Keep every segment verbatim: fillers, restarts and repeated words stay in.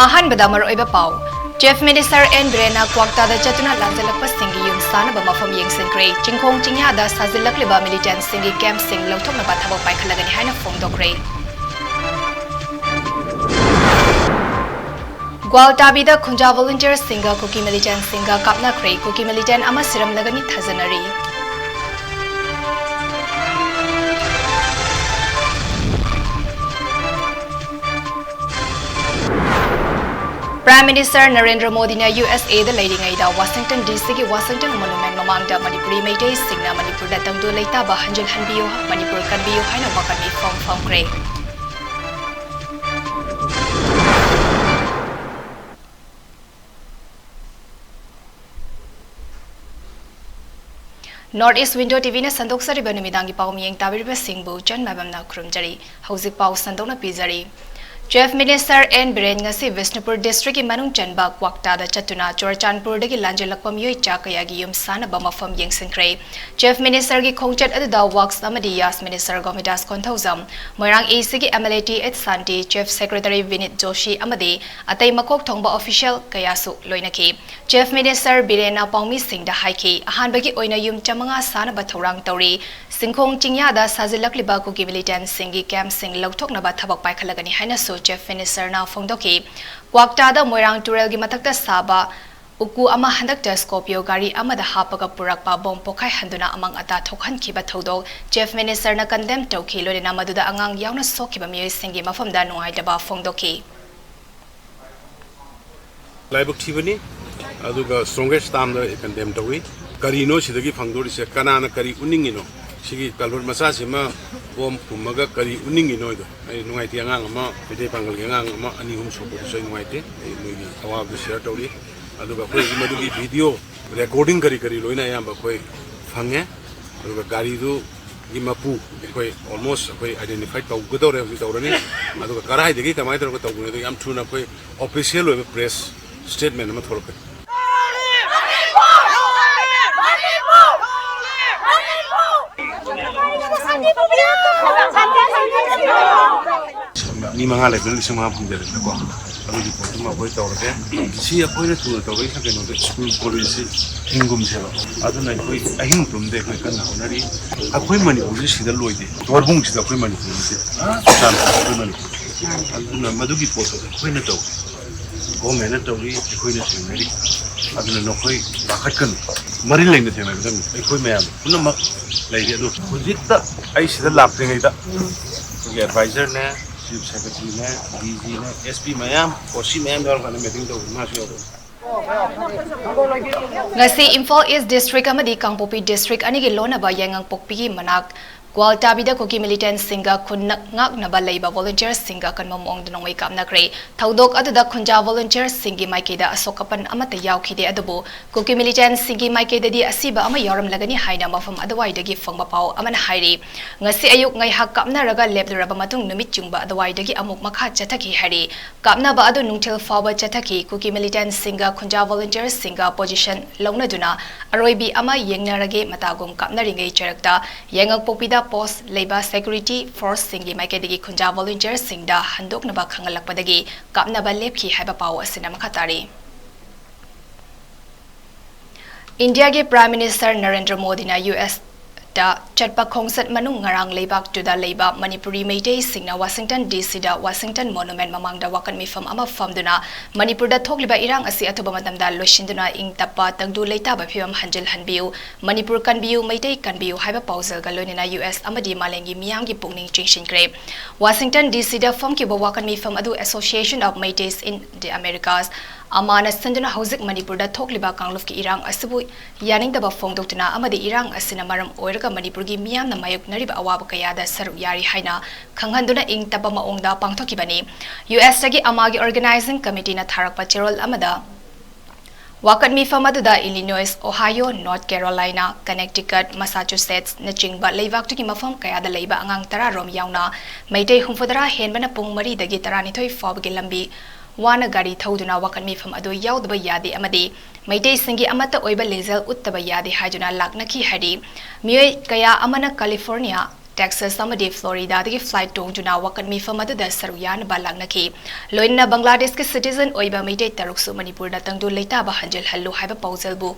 ꯑꯍꯥꯟꯕꯗ ꯃꯔꯨꯑꯣꯏꯕ ꯄꯥꯎ꯫ Chief Minister ꯑꯦꯟ ꯕꯤꯔꯦꯟꯅ ꯀ꯭ꯋꯥꯛꯇꯥꯗ ꯆꯠꯇꯨꯅ ꯂꯥꯟꯖꯜꯂꯛꯄꯁꯤꯡꯒꯤ ꯌꯨꯝ ꯁꯥꯅꯕ ꯃꯐꯝ ꯌꯦꯡꯁꯤꯟꯈ꯭ꯔꯦ꯫ ꯆꯤꯡꯈꯣꯡ ꯆꯤꯡꯌꯥꯗ ꯁꯥꯖꯤꯜꯂꯛꯂꯤꯕ militantꯁꯤꯡꯒꯤ campꯁꯤꯡ ꯂꯧꯊꯣꯛꯅꯕ ꯊꯕꯛ ꯄꯥꯏꯈꯠꯂꯒꯅꯤ ꯍꯥꯏꯅ ꯐꯣꯡꯗꯣꯛꯈ꯭ꯔꯦ꯫ ꯒ꯭ꯋꯥꯜꯇꯥꯕꯤꯗ ꯈꯨꯟꯖꯥ volunteerꯁꯤꯡꯒ ꯀꯨꯀꯤ militantꯁꯤꯡꯒ ꯀꯥꯞꯅꯈ꯭ꯔꯦ꯫ ꯀꯨꯀꯤ militant ꯑꯃ ꯁꯤꯔꯝꯂꯒꯅꯤ ꯊꯥꯖꯅꯔꯤ꯫ Prime Minister ꯅꯔꯦꯟꯗ꯭ꯔ ꯃꯣꯗꯤꯅ ꯌꯨ ꯑꯦꯁ ꯑꯦꯗ ꯂꯩꯔꯤꯉꯩꯗ ꯋꯥꯁꯤꯡꯇꯟ ꯗꯤ ꯁꯤꯒꯤ ꯋꯥꯁꯤꯡꯇꯟ Monument ꯃꯃꯥꯡꯗ ꯃꯅꯤꯄꯨꯔꯤ ꯃꯩꯇꯩꯁꯤꯡꯅ ꯃꯅꯤꯄꯨꯔꯗ ꯇꯪꯗꯨ ꯂꯩꯇꯥꯕ ꯍꯟꯖꯤꯜꯍꯟꯕꯤꯌꯨ, ꯃꯅꯤꯄꯨꯔ ꯀꯟꯕꯤꯌꯨ ꯍꯥꯏꯅ ꯋꯥꯀꯠ ꯃꯤꯐꯝ ꯐꯝꯈ꯭ꯔꯦ꯫ North East Window TVꯅ ꯁꯟꯗꯣꯛꯆꯔꯤꯕ ꯅꯨꯃꯤꯗꯥꯡꯒꯤ ꯄꯥꯎ ꯃꯤꯠꯌꯦꯡ ꯇꯥꯕꯤꯔꯤꯕꯁꯤꯡꯕꯨ ꯆꯟ ꯃꯥꯏꯕꯝꯅ ꯈꯨꯔꯨꯝꯖꯔꯤ꯫ ꯍꯧꯖꯤꯛ ꯄꯥꯎ ꯁꯟꯗꯣꯛꯅ ꯄꯤꯖꯔꯤ꯫ Chief Minister ꯑꯦꯟ ꯕꯤꯔꯦꯟ ꯉꯁꯤ ꯕꯤꯁꯅꯨꯄꯨꯔ districtꯀꯤ ꯃꯅꯨꯡ ꯆꯟꯕ ꯀ꯭ꯋꯥꯛꯇꯥꯗ ꯆꯠꯇꯨꯅ ꯆꯨꯔꯆꯥꯟꯄꯨꯔꯗꯒꯤ ꯂꯥꯟꯖꯦꯜꯂꯛꯄ ꯃꯤꯑꯣꯏ ꯆꯥ ꯀꯌꯥꯒꯤ ꯌꯨꯝ ꯁꯥꯅꯕ ꯃꯐꯝ ꯌꯦꯡꯁꯤꯟꯈ꯭ꯔꯦ꯫ Chief Ministerꯒꯤ ꯈꯣꯡꯆꯠ ꯑꯗꯨꯗ Works ꯑꯃꯗꯤ Yas Minister ꯒꯣꯃꯤꯗꯥꯁ ꯀꯣꯟꯊꯧꯖꯝ, ꯃꯣꯏꯔꯥꯡ ACꯒꯤ MLA ꯇꯤ ꯑꯩꯆ ꯁꯥꯟꯇꯤ, Chief Secretary ꯕꯤꯅꯤꯠ ꯖꯣꯁꯤ ꯑꯃꯗꯤ ꯑꯇꯩ ꯃꯀꯣꯛ ꯊꯣꯡꯕ official ꯀꯌꯥꯁꯨ ꯂꯣꯏꯅꯈꯤ꯫ Chief Minister ꯕꯤꯔꯦꯟꯅ ꯄꯥꯎꯃꯤꯁꯤꯡꯗ ꯍꯥꯏꯈꯤ, ꯑꯍꯥꯟꯕꯒꯤ ꯑꯣꯏꯅ ꯌꯨꯝ ꯆꯥꯃꯉꯥ ꯁꯥꯅꯕ ꯊꯧꯔꯥꯡ ꯇꯧꯔꯤ꯫ ꯆꯤꯡꯈꯣꯡ ꯆꯤꯡꯌꯥꯗ ꯁꯥꯖꯤꯜꯂꯛꯂꯤꯕ ꯀꯨꯀꯤ militantꯁꯤꯡꯒꯤ campꯁꯤꯡ ꯂꯧꯊꯣꯛꯅꯕ ꯊꯕꯛ ꯄꯥꯏꯈꯠꯂꯒꯅꯤ ꯍꯥꯏꯅꯁꯨ Chief Ministerꯅ ꯐꯣꯡꯗꯣꯛꯈꯤ꯫ ꯀ꯭ꯋꯥꯛꯇꯥꯗ ꯃꯣꯏꯔꯥꯡ ꯇꯨꯔꯦꯜꯒꯤ ꯃꯊꯛꯇ ꯁꯥꯕ ꯎꯀꯨ ꯑꯃ ꯍꯟꯗꯛꯇ Scorpio ꯒꯥꯔꯤ ꯑꯃꯗ ꯍꯥꯞꯄꯒ ꯄꯨꯔꯛꯄ bomb ꯄꯣꯈꯥꯏꯍꯟꯗꯨꯅ ꯑꯃꯥꯡ ꯑꯇꯥ ꯊꯣꯛꯍꯟꯈꯤꯕ ꯊꯧꯗꯣꯛ Chief Ministerꯅ condemn ꯇꯧꯈꯤ, ꯂꯣꯏꯅꯅ ꯃꯗꯨꯗ ꯑꯉꯥꯡ ꯌꯥꯎꯅ ꯁꯣꯛꯈꯤꯕ ꯃꯤꯑꯣꯏꯁꯤꯡꯒꯤ ꯃꯐꯝꯗ ꯅꯨꯡꯉꯥꯏꯇꯕ ꯐꯣꯡꯗꯣꯛꯈꯤ꯫ ꯂꯥꯏꯕꯛ ꯊꯤꯕꯅꯤ, ꯑꯗꯨꯒ strongest termꯗ condemn ꯇꯧꯏ꯫ ꯀꯔꯤꯅꯣ ꯁꯤꯗꯒꯤ ꯐꯪꯗꯣꯔꯤꯁꯦ? ꯀꯅꯥꯅ ꯀꯔꯤ ꯎꯠꯅꯤꯡꯉꯤꯅꯣ? ꯁꯤꯒꯤ culvert ꯃꯆꯥꯁꯤꯃ bomb ꯐꯨꯝꯃꯒ ꯀꯔꯤ ꯎꯠꯅꯤꯡꯉꯤꯅꯣ ꯍꯥꯏꯗꯣ ꯑꯩ ꯅꯨꯡꯉꯥꯏꯇꯦ꯫ ꯑꯉꯥꯡ ꯑꯃ, ꯃꯩꯇꯩ ꯄꯥꯡꯒꯜꯒꯤ ꯑꯉꯥꯡ ꯑꯃ ꯑꯅꯤ ꯑꯍꯨꯝ ꯁꯣꯛꯄꯗꯨꯁꯨ ꯑꯩ ꯅꯨꯡꯉꯥꯏꯇꯦ꯫ ꯑꯩ ꯃꯣꯏꯒꯤ ꯑꯋꯥꯕꯗꯨ share ꯇꯧꯔꯤ꯫ ꯑꯗꯨꯒ ꯑꯩꯈꯣꯏ ꯃꯗꯨꯒꯤ video recording ꯀꯔꯤ ꯀꯔꯤ ꯂꯣꯏꯅ ꯑꯌꯥꯝꯕ ꯑꯩꯈꯣꯏ ꯐꯪꯉꯦ꯫ ꯑꯗꯨꯒ ꯒꯥꯔꯤꯗꯨꯒꯤ ꯃꯄꯨ ꯑꯩꯈꯣꯏ almost ꯑꯩꯈꯣꯏ identify ꯇꯧꯒꯗꯧꯔꯦ, ꯍꯧꯖꯤꯛ ꯇꯧꯔꯅꯤ꯫ ꯑꯗꯨꯒ ꯀꯗꯥꯏꯗꯒꯤ ꯀꯃꯥꯏꯅ ꯇꯧꯔꯒ ꯇꯧꯕꯅꯣ ꯑꯗꯨ ꯌꯥꯝ ꯊꯨꯅ ꯑꯩꯈꯣꯏ official ꯑꯣꯏꯕ press statement ꯑꯃ ꯊꯣꯛꯂꯛꯀꯅꯤ꯫ ꯁꯝꯅ ꯃꯤ ꯃꯉꯥ ꯂꯩꯕꯅ ꯂꯤꯁꯤꯡ ꯃꯉꯥ ꯐꯪꯖꯔꯦꯗꯅꯀꯣ꯫ ꯑꯗꯨꯒꯤ ꯄꯣꯠꯇꯨꯃ ꯑꯩꯈꯣꯏ ꯇꯧꯔꯒꯦ꯫ ꯁꯤ ꯑꯩꯈꯣꯏꯅ ꯊꯨꯅ ꯇꯧꯔꯛꯏꯁꯤꯅ ꯀꯩꯅꯣꯗ, ꯁ꯭ꯀꯨꯜ ꯀꯣꯂꯦꯖꯁꯤ ꯊꯤꯡꯒꯨꯝꯁꯦꯕ꯫ ꯑꯗꯨꯅ ꯑꯩꯈꯣꯏ ꯑꯍꯤꯡ ꯇꯨꯝꯗꯦ ꯑꯩꯈꯣꯏ ꯀꯟꯅ ꯍꯣꯠꯅꯔꯤ꯫ ꯑꯩꯈꯣꯏ ꯃꯅꯤꯄꯨꯔꯁꯤ ꯁꯤꯗ ꯂꯣꯏꯗꯦ꯫ ꯋꯥꯔꯕꯨꯡꯁꯤꯗ ꯑꯩꯈꯣꯏ ꯃꯅꯤꯄꯨꯔꯁꯦ ꯆꯨꯔꯆꯥꯟꯄꯨꯔ ꯑꯩꯈꯣꯏ ꯃꯅꯤꯄꯨꯔ꯫ ꯑꯗꯨꯅ ꯃꯗꯨꯒꯤ ꯄꯣꯠꯇꯨ ꯑꯩꯈꯣꯏꯅ ꯇꯧꯔꯤ꯫ ꯒꯣꯔꯃꯦꯟꯅ ꯇꯧꯔꯤ, ꯑꯩꯈꯣꯏꯅ ꯊꯦꯡꯅꯔꯤ꯫ ꯑꯗꯨꯅ ꯅꯈꯣꯏ ꯄꯥꯈꯠꯀꯅꯨ꯫ ꯃꯔꯤ ꯂꯩꯅ ꯊꯦꯡꯅꯒꯗꯕꯅꯤ꯫ ꯑꯩꯈꯣꯏ ꯃꯌꯥꯝ ꯄꯨꯝꯅꯃꯛ ꯂꯩꯔꯤ꯫ ꯑꯗꯣ ꯍꯧꯖꯤꯛꯇ ꯑꯩ ꯁꯤꯗ ꯂꯥꯛꯇ꯭ꯔꯤꯉꯩꯗ ꯑꯩꯈꯣꯏꯒꯤ ꯑꯦꯗꯚꯥꯏꯖꯔꯅꯦ, ꯆꯤꯐ ꯁꯦꯀ꯭ꯔꯦꯇꯔꯤꯅꯦ, ꯗꯤ ꯖꯤꯅꯦ, ꯑꯦꯁ ꯄꯤ ꯃꯌꯥꯝ, ꯑꯣ ꯁꯤ ꯃꯌꯥꯝ ꯌꯥꯎꯔꯀꯥꯟꯗ ꯃꯤꯇꯤꯡ ꯇꯧꯕ ꯃꯥꯁꯨ ꯌꯥꯎꯕꯅꯤ꯫ ꯉꯁꯤ ꯏꯝꯐꯥꯜ ꯏꯁ ꯗꯤꯁꯇ꯭ꯔꯤꯛ ꯑꯃꯗꯤ ꯀꯥꯡꯄꯣꯛꯄꯤ ꯗꯤꯁꯇ꯭ꯔꯤꯛ ꯑꯅꯤꯒꯤ ꯂꯣꯟꯅꯕ ꯌꯥꯏꯉꯪꯄꯣꯛꯄꯤꯒꯤ ꯃꯅꯥꯛ ꯀ꯭ꯋꯥꯜꯇꯥꯕꯤꯗ ꯀꯨꯀꯤ ꯃꯤꯂꯤꯇꯦꯟꯁꯤꯡꯒ ꯈꯨꯟ ꯉꯥꯛꯅꯕ ꯂꯩꯕ ꯚꯣꯂꯨꯟꯇꯤꯌꯔꯁꯤꯡꯒ ꯑꯀꯟꯕ ꯃꯑꯣꯡꯗ ꯅꯣꯡꯃꯩ ꯀꯥꯞꯅꯈ꯭ꯔꯦ꯫ ꯊꯧꯗꯣꯛ ꯑꯗꯨꯗ ꯈꯨꯟꯖꯥ ꯚꯣꯂꯨꯟꯇꯤꯌꯔꯁꯤꯡꯒꯤ ꯃꯥꯏꯀꯩꯗ ꯑꯁꯣꯛ ꯑꯄꯟ ꯑꯃꯠꯇ ꯌꯥꯎꯈꯤꯗꯦ, ꯑꯗꯨꯕꯨ ꯀꯨꯀꯤ ꯃꯤꯂꯤꯇꯦꯟꯁꯤꯡꯒꯤ ꯃꯥꯏꯀꯩꯗꯗꯤ ꯑꯁꯤꯕ ꯑꯃ ꯌꯥꯎꯔꯝꯂꯒꯅꯤ ꯍꯥꯏꯅ ꯃꯐꯝ ꯑꯗꯨꯋꯥꯏꯗꯒꯤ ꯐꯪꯕ ꯄꯥꯎ ꯑꯃꯅ ꯍꯥꯏꯔꯤ꯫ ꯉꯁꯤ ꯑꯌꯨꯛ ꯉꯥꯏꯍꯥꯛ ꯀꯥꯞꯅꯔꯒ ꯂꯦꯞꯂꯨꯔꯕ ꯃꯇꯨꯡ ꯅꯨꯃꯤꯠ ꯆꯨꯡꯕ ꯑꯗꯨꯋꯥꯏꯗꯒꯤ ꯑꯃꯨꯛ ꯃꯈꯥ ꯆꯠꯊꯈꯤ ꯍꯥꯏꯔꯤ꯫ ꯀꯥꯞꯅꯕ ꯑꯗꯨ ꯅꯨꯡꯊꯤꯜ ꯐꯥꯎꯕ ꯆꯠꯊꯈꯤ꯫ ꯀꯨꯀꯤ ꯃꯤꯂꯤꯇꯦꯟꯁꯤꯡꯒ ꯈꯨꯟꯖꯥ ꯚꯣꯂꯨꯟꯇꯤꯌꯔꯁꯤꯡꯒ ꯄꯣꯖꯤꯁꯟ ꯂꯧꯅꯗꯨꯅ ꯑꯔꯣꯏꯕꯤ ꯑꯃ ꯌꯦꯡꯅꯔꯒꯦ ꯃꯇꯥꯒꯨꯝ ꯀꯥꯞꯅꯔꯤꯉꯩ ꯆꯔꯛꯇ ꯌꯥꯏꯉꯪꯄꯣꯛꯄꯤꯗ ꯄꯣꯁ ꯂꯩꯕ ꯁꯦꯀ꯭ꯌꯨꯔꯤꯇꯤ ꯐꯣꯔꯁꯁꯤꯡꯒꯤ ꯃꯥꯏꯀꯩꯗꯒꯤ ꯈꯨꯟꯖꯥ ꯚꯣꯂꯨꯟꯇꯤꯌꯔꯁꯤꯡꯗ ꯍꯟꯗꯣꯛꯅꯕ ꯈꯪꯍꯜꯂꯛꯄꯗꯒꯤ ꯀꯥꯞꯅꯕ ꯂꯦꯞꯈꯤ ꯍꯥꯏꯕ ꯄꯥꯎ ꯑꯁꯤꯅ ꯃꯈꯥ ꯇꯥꯔꯤ꯫ ꯏꯟꯗꯤꯌꯥꯒꯤ ꯄ꯭ꯔꯥꯏꯝ ꯃꯤꯅꯤꯁꯇꯔ ꯅꯔꯦꯟꯗ꯭ꯔ ꯃꯣꯗꯤꯅ ꯌꯨ ꯑꯦꯁꯇ ꯆꯠꯄ ꯈꯣꯡꯆꯠ ꯃꯅꯨꯡ ꯉꯔꯥꯡ ꯂꯩꯕꯥꯛꯇꯨꯗ ꯂꯩꯕ ꯃꯅꯤꯄꯨꯔꯤ ꯃꯩꯇꯩꯁꯤꯡꯅ ꯋꯥꯁꯤꯡꯇꯟ ꯗꯤ ꯁꯤꯗ ꯋꯥꯁꯤꯡꯇꯟ ꯃꯣꯅꯨꯃꯦꯟ ꯃꯃꯥꯡꯗ ꯋꯥꯀꯠ ꯃꯤꯐꯝ ꯑꯃ ꯐꯝꯗꯨꯅ ꯃꯅꯤꯄꯨꯔꯗ ꯊꯣꯛꯂꯤꯕ ꯏꯔꯥꯡ ꯑꯁꯤ ꯑꯊꯨꯕ ꯃꯇꯝꯗ ꯂꯣꯏꯁꯤꯟꯗꯨꯅ ꯏꯪ ꯇꯞꯄ ꯇꯪꯗꯨ ꯂꯩꯇꯥꯕ ꯐꯤꯕꯝ ꯍꯟꯖꯤꯜꯍꯟꯕꯤꯌꯨ, ꯃꯅꯤꯄꯨꯔ ꯀꯟꯕꯤꯌꯨ, ꯃꯩꯇꯩ ꯀꯟꯕꯤꯌꯨ ꯍꯥꯏꯕ ꯄꯥꯎꯖꯦꯜꯒ ꯂꯣꯏꯅꯅ ꯌꯨ ꯑꯦꯁ ꯑꯃꯗꯤ ꯃꯥꯂꯦꯝꯒꯤ ꯃꯤꯌꯥꯝꯒꯤ ꯄꯨꯛꯅꯤꯡ ꯆꯤꯡꯁꯤꯟꯈ꯭ꯔꯦ꯫ ꯋꯥꯁꯤꯡꯇꯟ ꯗꯤ ꯁꯤꯗ ꯐꯝꯈꯤꯕ ꯋꯥꯀꯠ ꯃꯤꯐꯝ ꯑꯗꯨ Association of Meiteis in the Americas, ꯑꯃꯥꯅ ꯁꯤꯟꯗꯨꯅ ꯍꯧꯖꯤꯛ ꯃꯅꯤꯄꯨꯔꯗ ꯊꯣꯛꯂꯤꯕ ꯀꯥꯡꯂꯨꯞꯀꯤ ꯏꯔꯥꯡ ꯑꯁꯤꯕꯨ ꯌꯥꯅꯤꯡꯗꯕ ꯐꯣꯡꯗꯣꯛꯇꯨꯅ ꯑꯃꯗꯤ ꯏꯔꯥꯡ ꯑꯁꯤꯅ ꯃꯔꯝ ꯑꯣꯏꯔꯒ ꯃꯅꯤꯄꯨꯔꯒꯤ ꯃꯤꯌꯥꯝꯅ ꯃꯥꯌꯣꯛꯅꯔꯤꯕ ꯑꯋꯥꯕ ꯀꯌꯥꯗ ꯁꯔꯨꯛ ꯌꯥꯔꯤ ꯍꯥꯏꯅ ꯈꯪꯍꯟꯗꯨꯅ ꯏꯪ ꯇꯞꯄ ꯃꯑꯣꯡꯗ ꯄꯥꯡꯊꯣꯛꯈꯤꯕꯅꯤ꯫ ꯌꯨ ꯑꯦꯁꯇꯒꯤ ꯑꯃꯥꯒꯤ ꯑꯣꯔꯒꯅꯥꯏꯖꯤꯡ ꯀꯃꯤꯇꯤꯅ ꯊꯥꯔꯛꯄ ꯆꯦꯔꯣꯜ ꯑꯃꯗ ꯋꯥꯀꯠ ꯃꯤꯐꯝ ꯑꯗꯨꯗ ꯏꯂꯤꯅꯣꯏꯁ, ꯑꯣꯍꯥꯏꯌꯣ, ꯅꯣꯔꯠ ꯀꯦꯔꯣꯂꯥꯏꯅꯥ, ꯀꯅꯦꯛꯇꯤꯀꯠ, ꯃꯁꯥꯆꯨꯁꯦꯠꯁꯅꯆꯤꯡꯕ ꯂꯩꯕꯥꯛꯇꯨꯒꯤ ꯃꯐꯝ ꯀꯌꯥꯗ ꯂꯩꯕ ꯑꯉꯥꯡ ꯇꯔꯥ ꯔꯣꯝ ꯌꯥꯎꯅ ꯃꯩꯇꯩ ꯍꯨꯝꯐꯨꯇꯔꯥ ꯍꯦꯟꯕꯅ ꯄꯨꯡ ꯃꯔꯤꯗꯒꯤ ꯇꯔꯥꯅꯤꯊꯣꯏ ꯐꯥꯎꯕꯒꯤ ꯂꯝꯕꯤ ꯋꯥꯅ ꯒꯥꯔꯤ ꯊꯧꯗꯨꯅ ꯋꯥꯀꯠ ꯃꯤꯐꯝ ꯑꯗꯨ ꯌꯥꯎꯗꯕ ꯌꯥꯗꯦ ꯑꯃꯗꯤ ꯃꯩꯇꯩꯁꯤꯡꯒꯤ ꯑꯃꯠꯇ ꯑꯣꯏꯕ ꯂꯤꯖꯦꯜ ꯎꯠꯇꯕ ꯌꯥꯗꯦ ꯍꯥꯏꯗꯨꯅ ꯂꯥꯛꯅꯈꯤ ꯍꯥꯏꯔꯤ꯫ ꯃꯤꯑꯣꯏ ꯀꯌꯥ ꯑꯃꯅ ꯀꯦꯂꯤꯐꯣꯔꯅꯤꯌꯥ, ꯇꯦꯛꯁꯥꯁ ꯑꯃꯗꯤ ꯐ꯭ꯂꯣꯔꯤꯗꯥꯗꯒꯤ ꯐ꯭ꯂꯥꯏꯠ ꯇꯣꯡꯗꯨꯅ ꯋꯥꯀꯠ ꯃꯤꯐꯝ ꯑꯗꯨꯗ ꯁꯔꯨꯛ ꯌꯥꯅꯕ ꯂꯥꯛꯅꯈꯤ꯫ ꯂꯣꯏꯅꯅ ꯕꯪꯒ꯭ꯂꯥꯗꯦꯁꯀꯤ ꯁꯤꯇꯤꯖꯟ ꯑꯣꯏꯕ ꯃꯩꯇꯩ ꯇꯔꯨꯛꯁꯨ ꯃꯅꯤꯄꯨꯔꯗ ꯇꯪꯗꯨ ꯂꯩꯇꯥꯕ ꯍꯟꯖꯤꯜꯍꯜꯂꯨ ꯍꯥꯏꯕ ꯄꯥꯎꯖꯦꯜꯕꯨ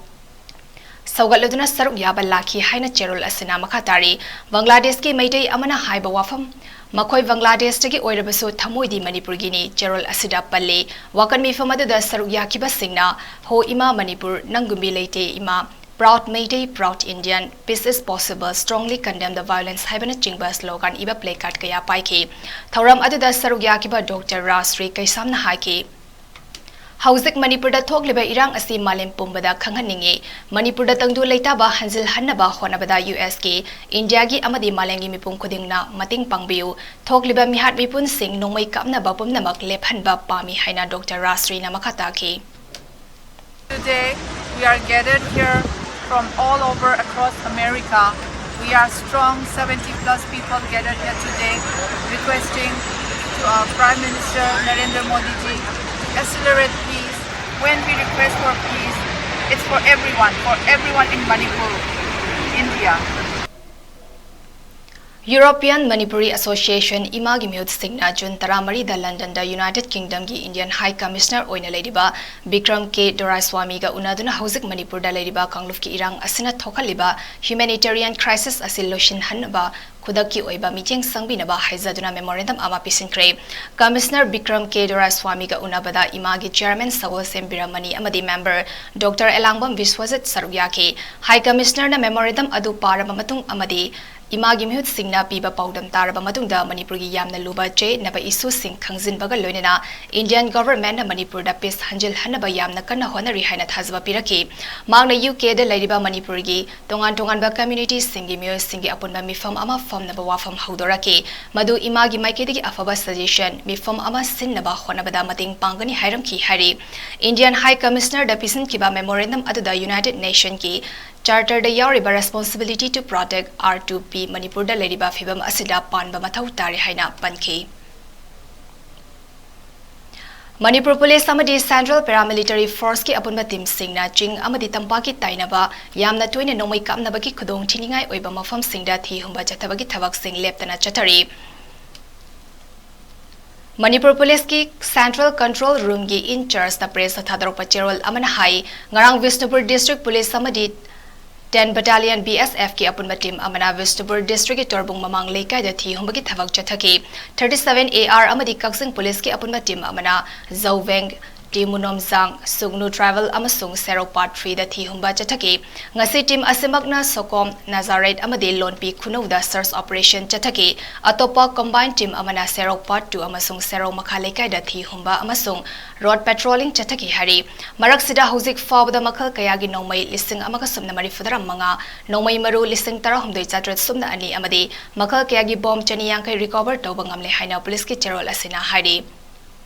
ꯁꯧꯒꯠꯂꯗꯨꯅ ꯁꯔꯨꯛ ꯌꯥꯕ ꯂꯥꯛꯈꯤ ꯍꯥꯏꯅ ꯆꯦꯔꯣꯜ ꯑꯁꯤꯅ ꯃꯈꯥ ꯇꯥꯔꯤ꯫ ꯕꯪꯒ꯭ꯂꯥꯗꯦꯁꯀꯤ ꯃꯩꯇꯩ ꯑꯃꯅ ꯍꯥꯏꯕ ꯋꯥꯐꯝ, ꯃꯈꯣꯏ ꯕꯪꯒ꯭ꯂꯥꯗꯦꯁꯇꯒꯤ ꯑꯣꯏꯔꯕꯁꯨ ꯊꯃꯣꯏꯗꯤ ꯃꯅꯤꯄꯨꯔꯒꯤꯅꯤ꯫ ꯆꯦꯔꯣꯜ ꯑꯁꯤꯗ ꯄꯜꯂꯤ꯫ ꯋꯥꯀꯠ ꯃꯤꯐꯝ ꯑꯗꯨꯗ ꯁꯔꯨꯛ ꯌꯥꯈꯤꯕꯁꯤꯡꯅ, "ꯍꯣ ꯏꯃꯥ ꯃꯅꯤꯄꯨꯔ, ꯅꯪꯒꯨꯝꯕꯤ ꯂꯩꯇꯦ ꯏꯃꯥ꯫ Proud Meitei, proud Indian, peace is possible, strongly condemn the violence" ꯍꯥꯏꯕꯅꯆꯤꯡꯕ ꯁ꯭ꯂꯣꯒꯥꯟ ꯏꯕ ꯄ꯭ꯂꯦ ꯀꯥꯔꯗ ꯀꯌꯥ ꯄꯥꯏꯈꯤ꯫ ꯊꯧꯔꯝ ꯑꯗꯨꯗ ꯁꯔꯨꯛ ꯌꯥꯈꯤꯕ ꯗꯣꯛꯇꯔ ꯔꯥꯖꯁ꯭ꯔꯤ ꯀꯩꯁꯥꯝꯅ ꯍꯥꯏꯈꯤ, "ꯍꯧꯖꯤꯛ ꯃꯅꯤꯄꯨꯔꯗ ꯊꯣꯛꯂꯤꯕ ꯏꯔꯥꯡ ꯑꯁꯤ ꯃꯥꯂꯦꯝ ꯄꯨꯝꯕꯗ ꯈꯪꯍꯟꯅꯤꯡꯏ꯫ ꯃꯅꯤꯄꯨꯔꯗ ꯇꯪꯗꯨ ꯂꯩꯇꯥꯕ ꯍꯟꯖꯤꯜꯍꯟꯅꯕ ꯍꯣꯠꯅꯕꯗ ꯌꯨ ꯑꯦꯁꯀꯤ, ꯏꯟꯗꯤꯌꯥꯒꯤ ꯑꯃꯗꯤ ꯃꯥꯂꯦꯝꯒꯤ ꯃꯤꯄꯨꯝ ꯈꯨꯗꯤꯡꯅ ꯃꯇꯦꯡ ꯄꯥꯡꯕꯤꯌꯨ꯫ ꯊꯣꯛꯂꯤꯕ ꯃꯤꯍꯥꯠ ꯃꯤꯄꯨꯟꯁꯤꯡ ꯅꯣꯡꯃꯩ ꯀꯥꯞꯅꯕ ꯄꯨꯝꯅꯃꯛ ꯂꯦꯞꯍꯟꯕ ꯄꯥꯝꯃꯤ" ꯍꯥꯏꯅ ꯗꯣꯛꯇꯔ ꯔꯥꯖꯁ꯭ꯔꯤꯅ ꯃꯈꯥ ꯇꯥꯈꯤ꯫ Today, we are gathered here from all over across America. We are strong, seventy plus people gathered here today, requesting to our Prime Minister Narendra Modi ji to accelerate peace. When we request for peace, it's for everyone, for everyone in Manipur, India. European Manipuri Association, ꯏꯃꯥꯒꯤ ꯃꯤꯍꯨꯠꯁꯤꯡꯅ June ꯇꯔꯥꯃꯔꯤꯗ ꯂꯟꯗꯟꯗ United ꯀꯤꯡꯗꯝꯒꯤ Indian ꯍꯥꯏ commissioner ꯑꯣꯏꯅ ꯂꯩꯔꯤꯕ ꯕꯤꯀ꯭ꯔꯝ ꯀꯦ ꯗꯣꯔꯥꯏꯁ꯭ꯋꯥꯃꯤꯒ ꯎꯅꯗꯨꯅ ꯍꯧꯖꯤꯛ ꯃꯅꯤꯄꯨꯔꯗ ꯂꯩꯔꯤꯕ ꯀꯥꯡꯂꯨꯞꯀꯤ ꯏꯔꯥꯡ ꯑꯁꯤꯅ ꯊꯣꯛꯍꯜꯂꯤꯕ ꯍ꯭ꯌꯨꯃꯦꯅꯤꯇꯦꯔꯤꯌꯟ crisis ꯑꯁꯤ ꯂꯣꯏꯁꯤꯟꯍꯟꯅꯕ ꯈꯨꯗꯛꯀꯤ ꯑꯣꯏꯕ ꯃꯤꯠꯌꯦꯡ ꯆꯪꯕꯤꯅꯕ ꯍꯥꯏꯖꯗꯨꯅ ꯃꯦꯃꯣꯔꯦꯟꯗꯝ ꯑꯃ ꯄꯤꯁꯤꯟꯈ꯭ꯔꯦ꯫ ꯀꯃꯤꯁꯅꯔ ꯕꯤꯀ꯭ꯔꯝ ꯀꯦ ꯗꯣꯔꯥꯏꯁ꯭ꯋꯥꯃꯤꯒ ꯎꯅꯕꯗ ꯏꯃꯥꯒꯤ ꯆꯤꯌꯔꯃꯦꯟ ꯁꯒꯣꯜꯁꯦꯝ ꯕꯤꯔꯃꯅꯤ ꯑꯃꯗꯤ ꯃꯦꯝꯕꯔ ꯗꯣꯛꯇꯔ ꯑꯦꯂꯥꯡꯕꯝ ꯕꯤꯁ꯭ꯋꯖꯤꯠ ꯁꯔꯨꯛ ꯌꯥꯈꯤ꯫ ꯍꯥꯏ ꯀꯃꯤꯁꯅꯔꯅ ꯃꯦꯃꯣꯔꯦꯟꯗꯝ ꯑꯗꯨ ꯄꯥꯔꯕ ꯃꯇꯨꯡ ꯑꯃꯗꯤ ꯏꯃꯥꯒꯤ ꯃꯤꯍꯨꯠꯁꯤꯡꯅ ꯄꯤꯕ ꯄꯥꯎꯗꯝ ꯇꯥꯔꯕ ꯃꯇꯨꯡꯗ ꯃꯅꯤꯄꯨꯔꯒꯤ ꯌꯥꯝꯅ ꯂꯨꯕ ꯆꯌꯦꯠꯅꯕ ꯏꯁꯨꯁꯤꯡ ꯈꯪꯖꯤꯟꯕꯒ ꯂꯣꯏꯅꯅ ꯏꯟꯗꯤꯌꯟ ꯒꯚꯔꯟꯃꯦꯟꯠꯅ ꯃꯅꯤꯄꯨꯔꯗ ꯄꯤꯁ ꯍꯟꯖꯤꯜꯍꯟꯅꯕ ꯌꯥꯝꯅ ꯀꯟꯅ ꯍꯣꯠꯅꯔꯤ ꯍꯥꯏꯅ ꯊꯥꯖꯕ ꯄꯤꯔꯛꯈꯤ꯫ ꯃꯍꯥꯛꯅ ꯌꯨ ꯀꯦꯗ ꯂꯩꯔꯤꯕ ꯃꯅꯤꯄꯨꯔꯒꯤ ꯇꯣꯉꯥꯟ ꯇꯣꯉꯥꯟꯕ ꯀꯝꯃ꯭ꯌꯨꯅꯤꯇꯤꯁꯤꯡꯒꯤ ꯃꯤꯑꯣꯏꯁꯤꯡꯒꯤ ꯑꯄꯨꯟꯕ ꯃꯤꯐꯝ ꯑꯃ ꯐꯝꯅꯕ ꯋꯥꯐꯝ ꯍꯧꯗꯣꯔꯛꯈꯤ, ꯃꯗꯨ ꯏꯃꯥꯒꯤ ꯃꯥꯏꯀꯩꯗꯒꯤ ꯑꯐꯕ ꯁꯖꯦꯁꯟ ꯃꯤꯐꯝ ꯑꯃ ꯁꯤꯟꯅꯕ ꯍꯣꯠꯅꯕꯗ ꯃꯇꯦꯡ ꯄꯥꯡꯒꯅꯤ ꯍꯥꯏꯔꯝꯈꯤ ꯍꯥꯏꯔꯤ꯫ ꯏꯟꯗꯤꯌꯟ ꯍꯥꯏ ꯀꯃꯤꯁꯅꯔꯗ ꯄꯤꯁꯤꯟꯈꯤꯕ ꯃꯦꯃꯣꯔꯦꯟꯗꯝ ꯑꯗꯨꯗ ꯌꯨꯅꯥꯏꯇꯦꯗ ꯅꯦꯁꯟꯒꯤ ꯆꯥꯔꯇꯔꯗ ꯌꯥꯎꯔꯤꯕ Responsibility to Protect R two P ꯃꯅꯤꯄꯨꯔꯗ ꯂꯩꯔꯤꯕ ꯐꯤꯚꯝ ꯑꯁꯤꯗ ꯄꯥꯟꯕ ꯃꯊꯧ ꯇꯥꯔꯤ ꯍꯥꯏꯅ ꯄꯟꯈꯤ꯫ ꯃꯅꯤꯄꯨꯔ ꯄꯨꯂꯤꯁ ꯑꯃꯗꯤ ꯁꯦꯟꯇ꯭ꯔꯦꯜ ꯄꯦꯔꯥꯃꯤꯂꯤꯇꯔꯤ ꯐꯣꯔꯁꯀꯤ ꯑꯄꯨꯟꯕ ꯇꯤꯝꯁꯤꯡꯅ ꯆꯤꯡ ꯑꯃꯗꯤ ꯇꯝꯄꯥꯛꯀꯤ ꯇꯥꯏꯅꯕ ꯌꯥꯝꯅ ꯇꯣꯏꯅ ꯅꯣꯡꯃꯩ ꯀꯥꯞꯅꯕꯒꯤ ꯈꯨꯗꯣꯡ ꯊꯤꯅꯤꯡꯉꯥꯏ ꯑꯣꯏꯕ ꯃꯐꯝꯁꯤꯡꯗ ꯊꯤ ꯍꯨꯝꯕ ꯆꯠꯊꯕꯒꯤ ꯊꯕꯛꯁꯤꯡ ꯂꯦꯞꯇꯅ ꯆꯠꯊꯔꯤ꯫ ꯃꯅꯤꯄꯨꯔ ꯄꯨꯂꯤꯁꯀꯤ ꯁꯦꯟꯇ꯭ꯔꯦꯜ ꯀꯟꯇ꯭ꯔꯣꯜ ꯔꯨꯝꯒꯤ ꯏꯟ ꯆꯥꯔꯖꯇ ꯄ꯭ꯔꯦꯁꯇ ꯊꯥꯗꯣꯔꯛꯄ ꯆꯦꯔꯣꯜ ꯑꯃꯅ ꯍꯥꯏ, ꯉꯔꯥꯡ ꯕꯤꯁꯅꯨꯄꯨꯔ ꯗꯤꯁꯇ꯭ꯔꯤꯛ ꯄꯨꯂꯤꯁ ꯑꯃꯗꯤ ꯇꯦꯟ ꯕꯠꯇꯥꯂꯤꯌꯟ ꯕꯤ ꯑꯦꯁ ꯑꯦꯐꯀꯤ ꯑꯄꯨꯟꯕ ꯇꯤꯝ ꯑꯃꯅ ꯕꯤꯁꯅꯨꯄꯨꯔ ꯗꯤꯁꯇ꯭ꯔꯤꯛꯀꯤ ꯇꯣꯔꯕꯨꯡ ꯃꯃꯥꯡ ꯂꯩꯀꯥꯏꯗ ꯊꯤ ꯍꯨꯝꯕꯒꯤ ꯊꯕꯛ ꯆꯠꯊꯈꯤ꯫ ꯊꯥꯔꯇꯤ ꯁꯚꯦꯟ ꯑꯦ ꯑꯥꯔ ꯑꯃꯗꯤ ꯀꯛꯆꯤꯡ ꯄꯨꯂꯤꯁꯀꯤ ꯑꯄꯨꯟꯕ ꯇꯤꯝ ꯑꯃꯅ ꯖꯧꯕꯦꯡ, ꯇꯤ ꯃꯨꯅꯣꯝꯖꯥꯡ, ꯁꯨꯒꯅꯨ ꯇ꯭ꯔꯥꯏꯕꯦꯜ ꯑꯃꯁꯨꯡ ꯁꯦꯔꯧ ꯄꯥꯔꯠ ꯊ꯭ꯔꯤꯗ ꯊꯤ ꯍꯨꯝꯕ ꯆꯠꯊꯈꯤ꯫ ꯉꯁꯤ ꯇꯤꯝ ꯑꯁꯤꯃꯛꯅ ꯁꯣꯀꯣꯝ, ꯅꯖꯥꯔꯦꯠ ꯑꯃꯗꯤ ꯂꯣꯟꯄꯤ ꯈꯨꯅꯧꯗ ꯁꯔꯆ ꯑꯣꯄꯔꯦꯁꯟ ꯆꯠꯊꯈꯤ꯫ ꯑꯇꯣꯞꯄ ꯀꯝꯕꯥꯏꯟ ꯇꯤꯝ ꯑꯃꯅ ꯁꯦꯔꯧ ꯄꯥꯔꯠ ꯇꯨ ꯑꯃꯁꯨꯡ ꯁꯦꯔꯧ ꯃꯈꯥ ꯂꯩꯀꯥꯏꯗ ꯊꯤ ꯍꯨꯝꯕ ꯑꯃꯁꯨꯡ ꯔꯣꯗ ꯄꯦꯇ꯭ꯔꯣꯂꯤꯡ ꯆꯠꯊꯈꯤ ꯍꯥꯏꯔꯤ꯫ ꯃꯔꯛꯁꯤꯗ ꯍꯧꯖꯤꯛ ꯐꯥꯎꯕꯗ ꯃꯈꯜ ꯀꯌꯥꯒꯤ ꯅꯣꯡꯃꯩ ꯂꯤꯁꯤꯡ ꯑꯃꯒ ꯁꯨꯞꯅ ꯃꯔꯤꯐꯨꯇꯔꯥ ꯃꯉꯥ, ꯅꯣꯡꯃꯩ ꯃꯔꯨ ꯂꯤꯁꯤꯡ ꯇꯔꯥꯍꯨꯝꯗꯣꯏ ꯆꯥꯇ꯭ꯔꯦꯠ ꯁꯨꯞꯅ ꯑꯅꯤ ꯑꯃꯗꯤ ꯃꯈꯜ ꯀꯌꯥꯒꯤ ꯕꯣꯝ ꯆꯅꯤ ꯌꯥꯡꯈꯩ ꯔꯤꯀꯣꯚꯔ ꯇꯧꯕ ꯉꯝꯂꯦ ꯍꯥꯏꯅ ꯄꯨꯂꯤꯁꯀꯤ ꯆꯦꯔꯣꯜ ꯑꯁꯤꯅ ꯍꯥꯏꯔꯤ꯫